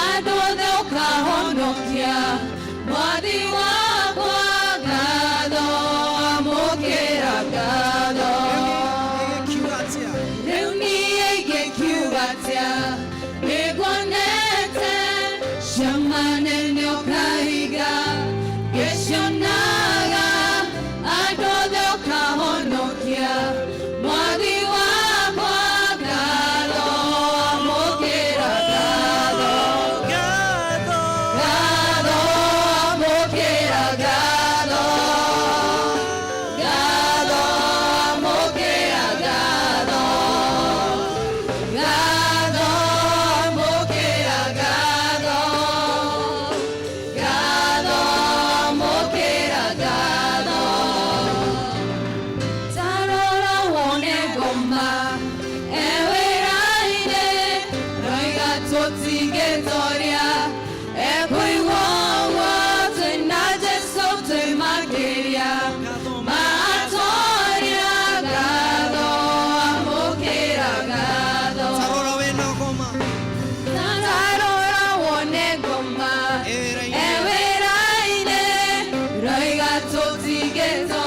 andũ othe ũkahonokia mwathi wakwa. Ngatho amũkĩra ngatho. Rĩu niĩ ingĩkiuga atĩa nĩnguonete ciama nene ũkaringa, ngĩcionaga andũ othe ũkahonokia mwathi wakwa. Ngatho amũkĩra ngatho. Ngatho amũkĩra ngatho. Ngatho amũkĩra ngatho. Ngatho amũkĩra ngatho. Ngatho amũkĩra ngatho. Ta rora wone ngoma e wĩra-inĩ, roiga tũtingĩtoria, ekũigua ũguo twĩna Jesũ twĩ makĩria ma atoria. Ngatho amũkĩra ngatho. Ta rora wone ngoma e wĩra-inĩ, roiga tũtingĩtoria.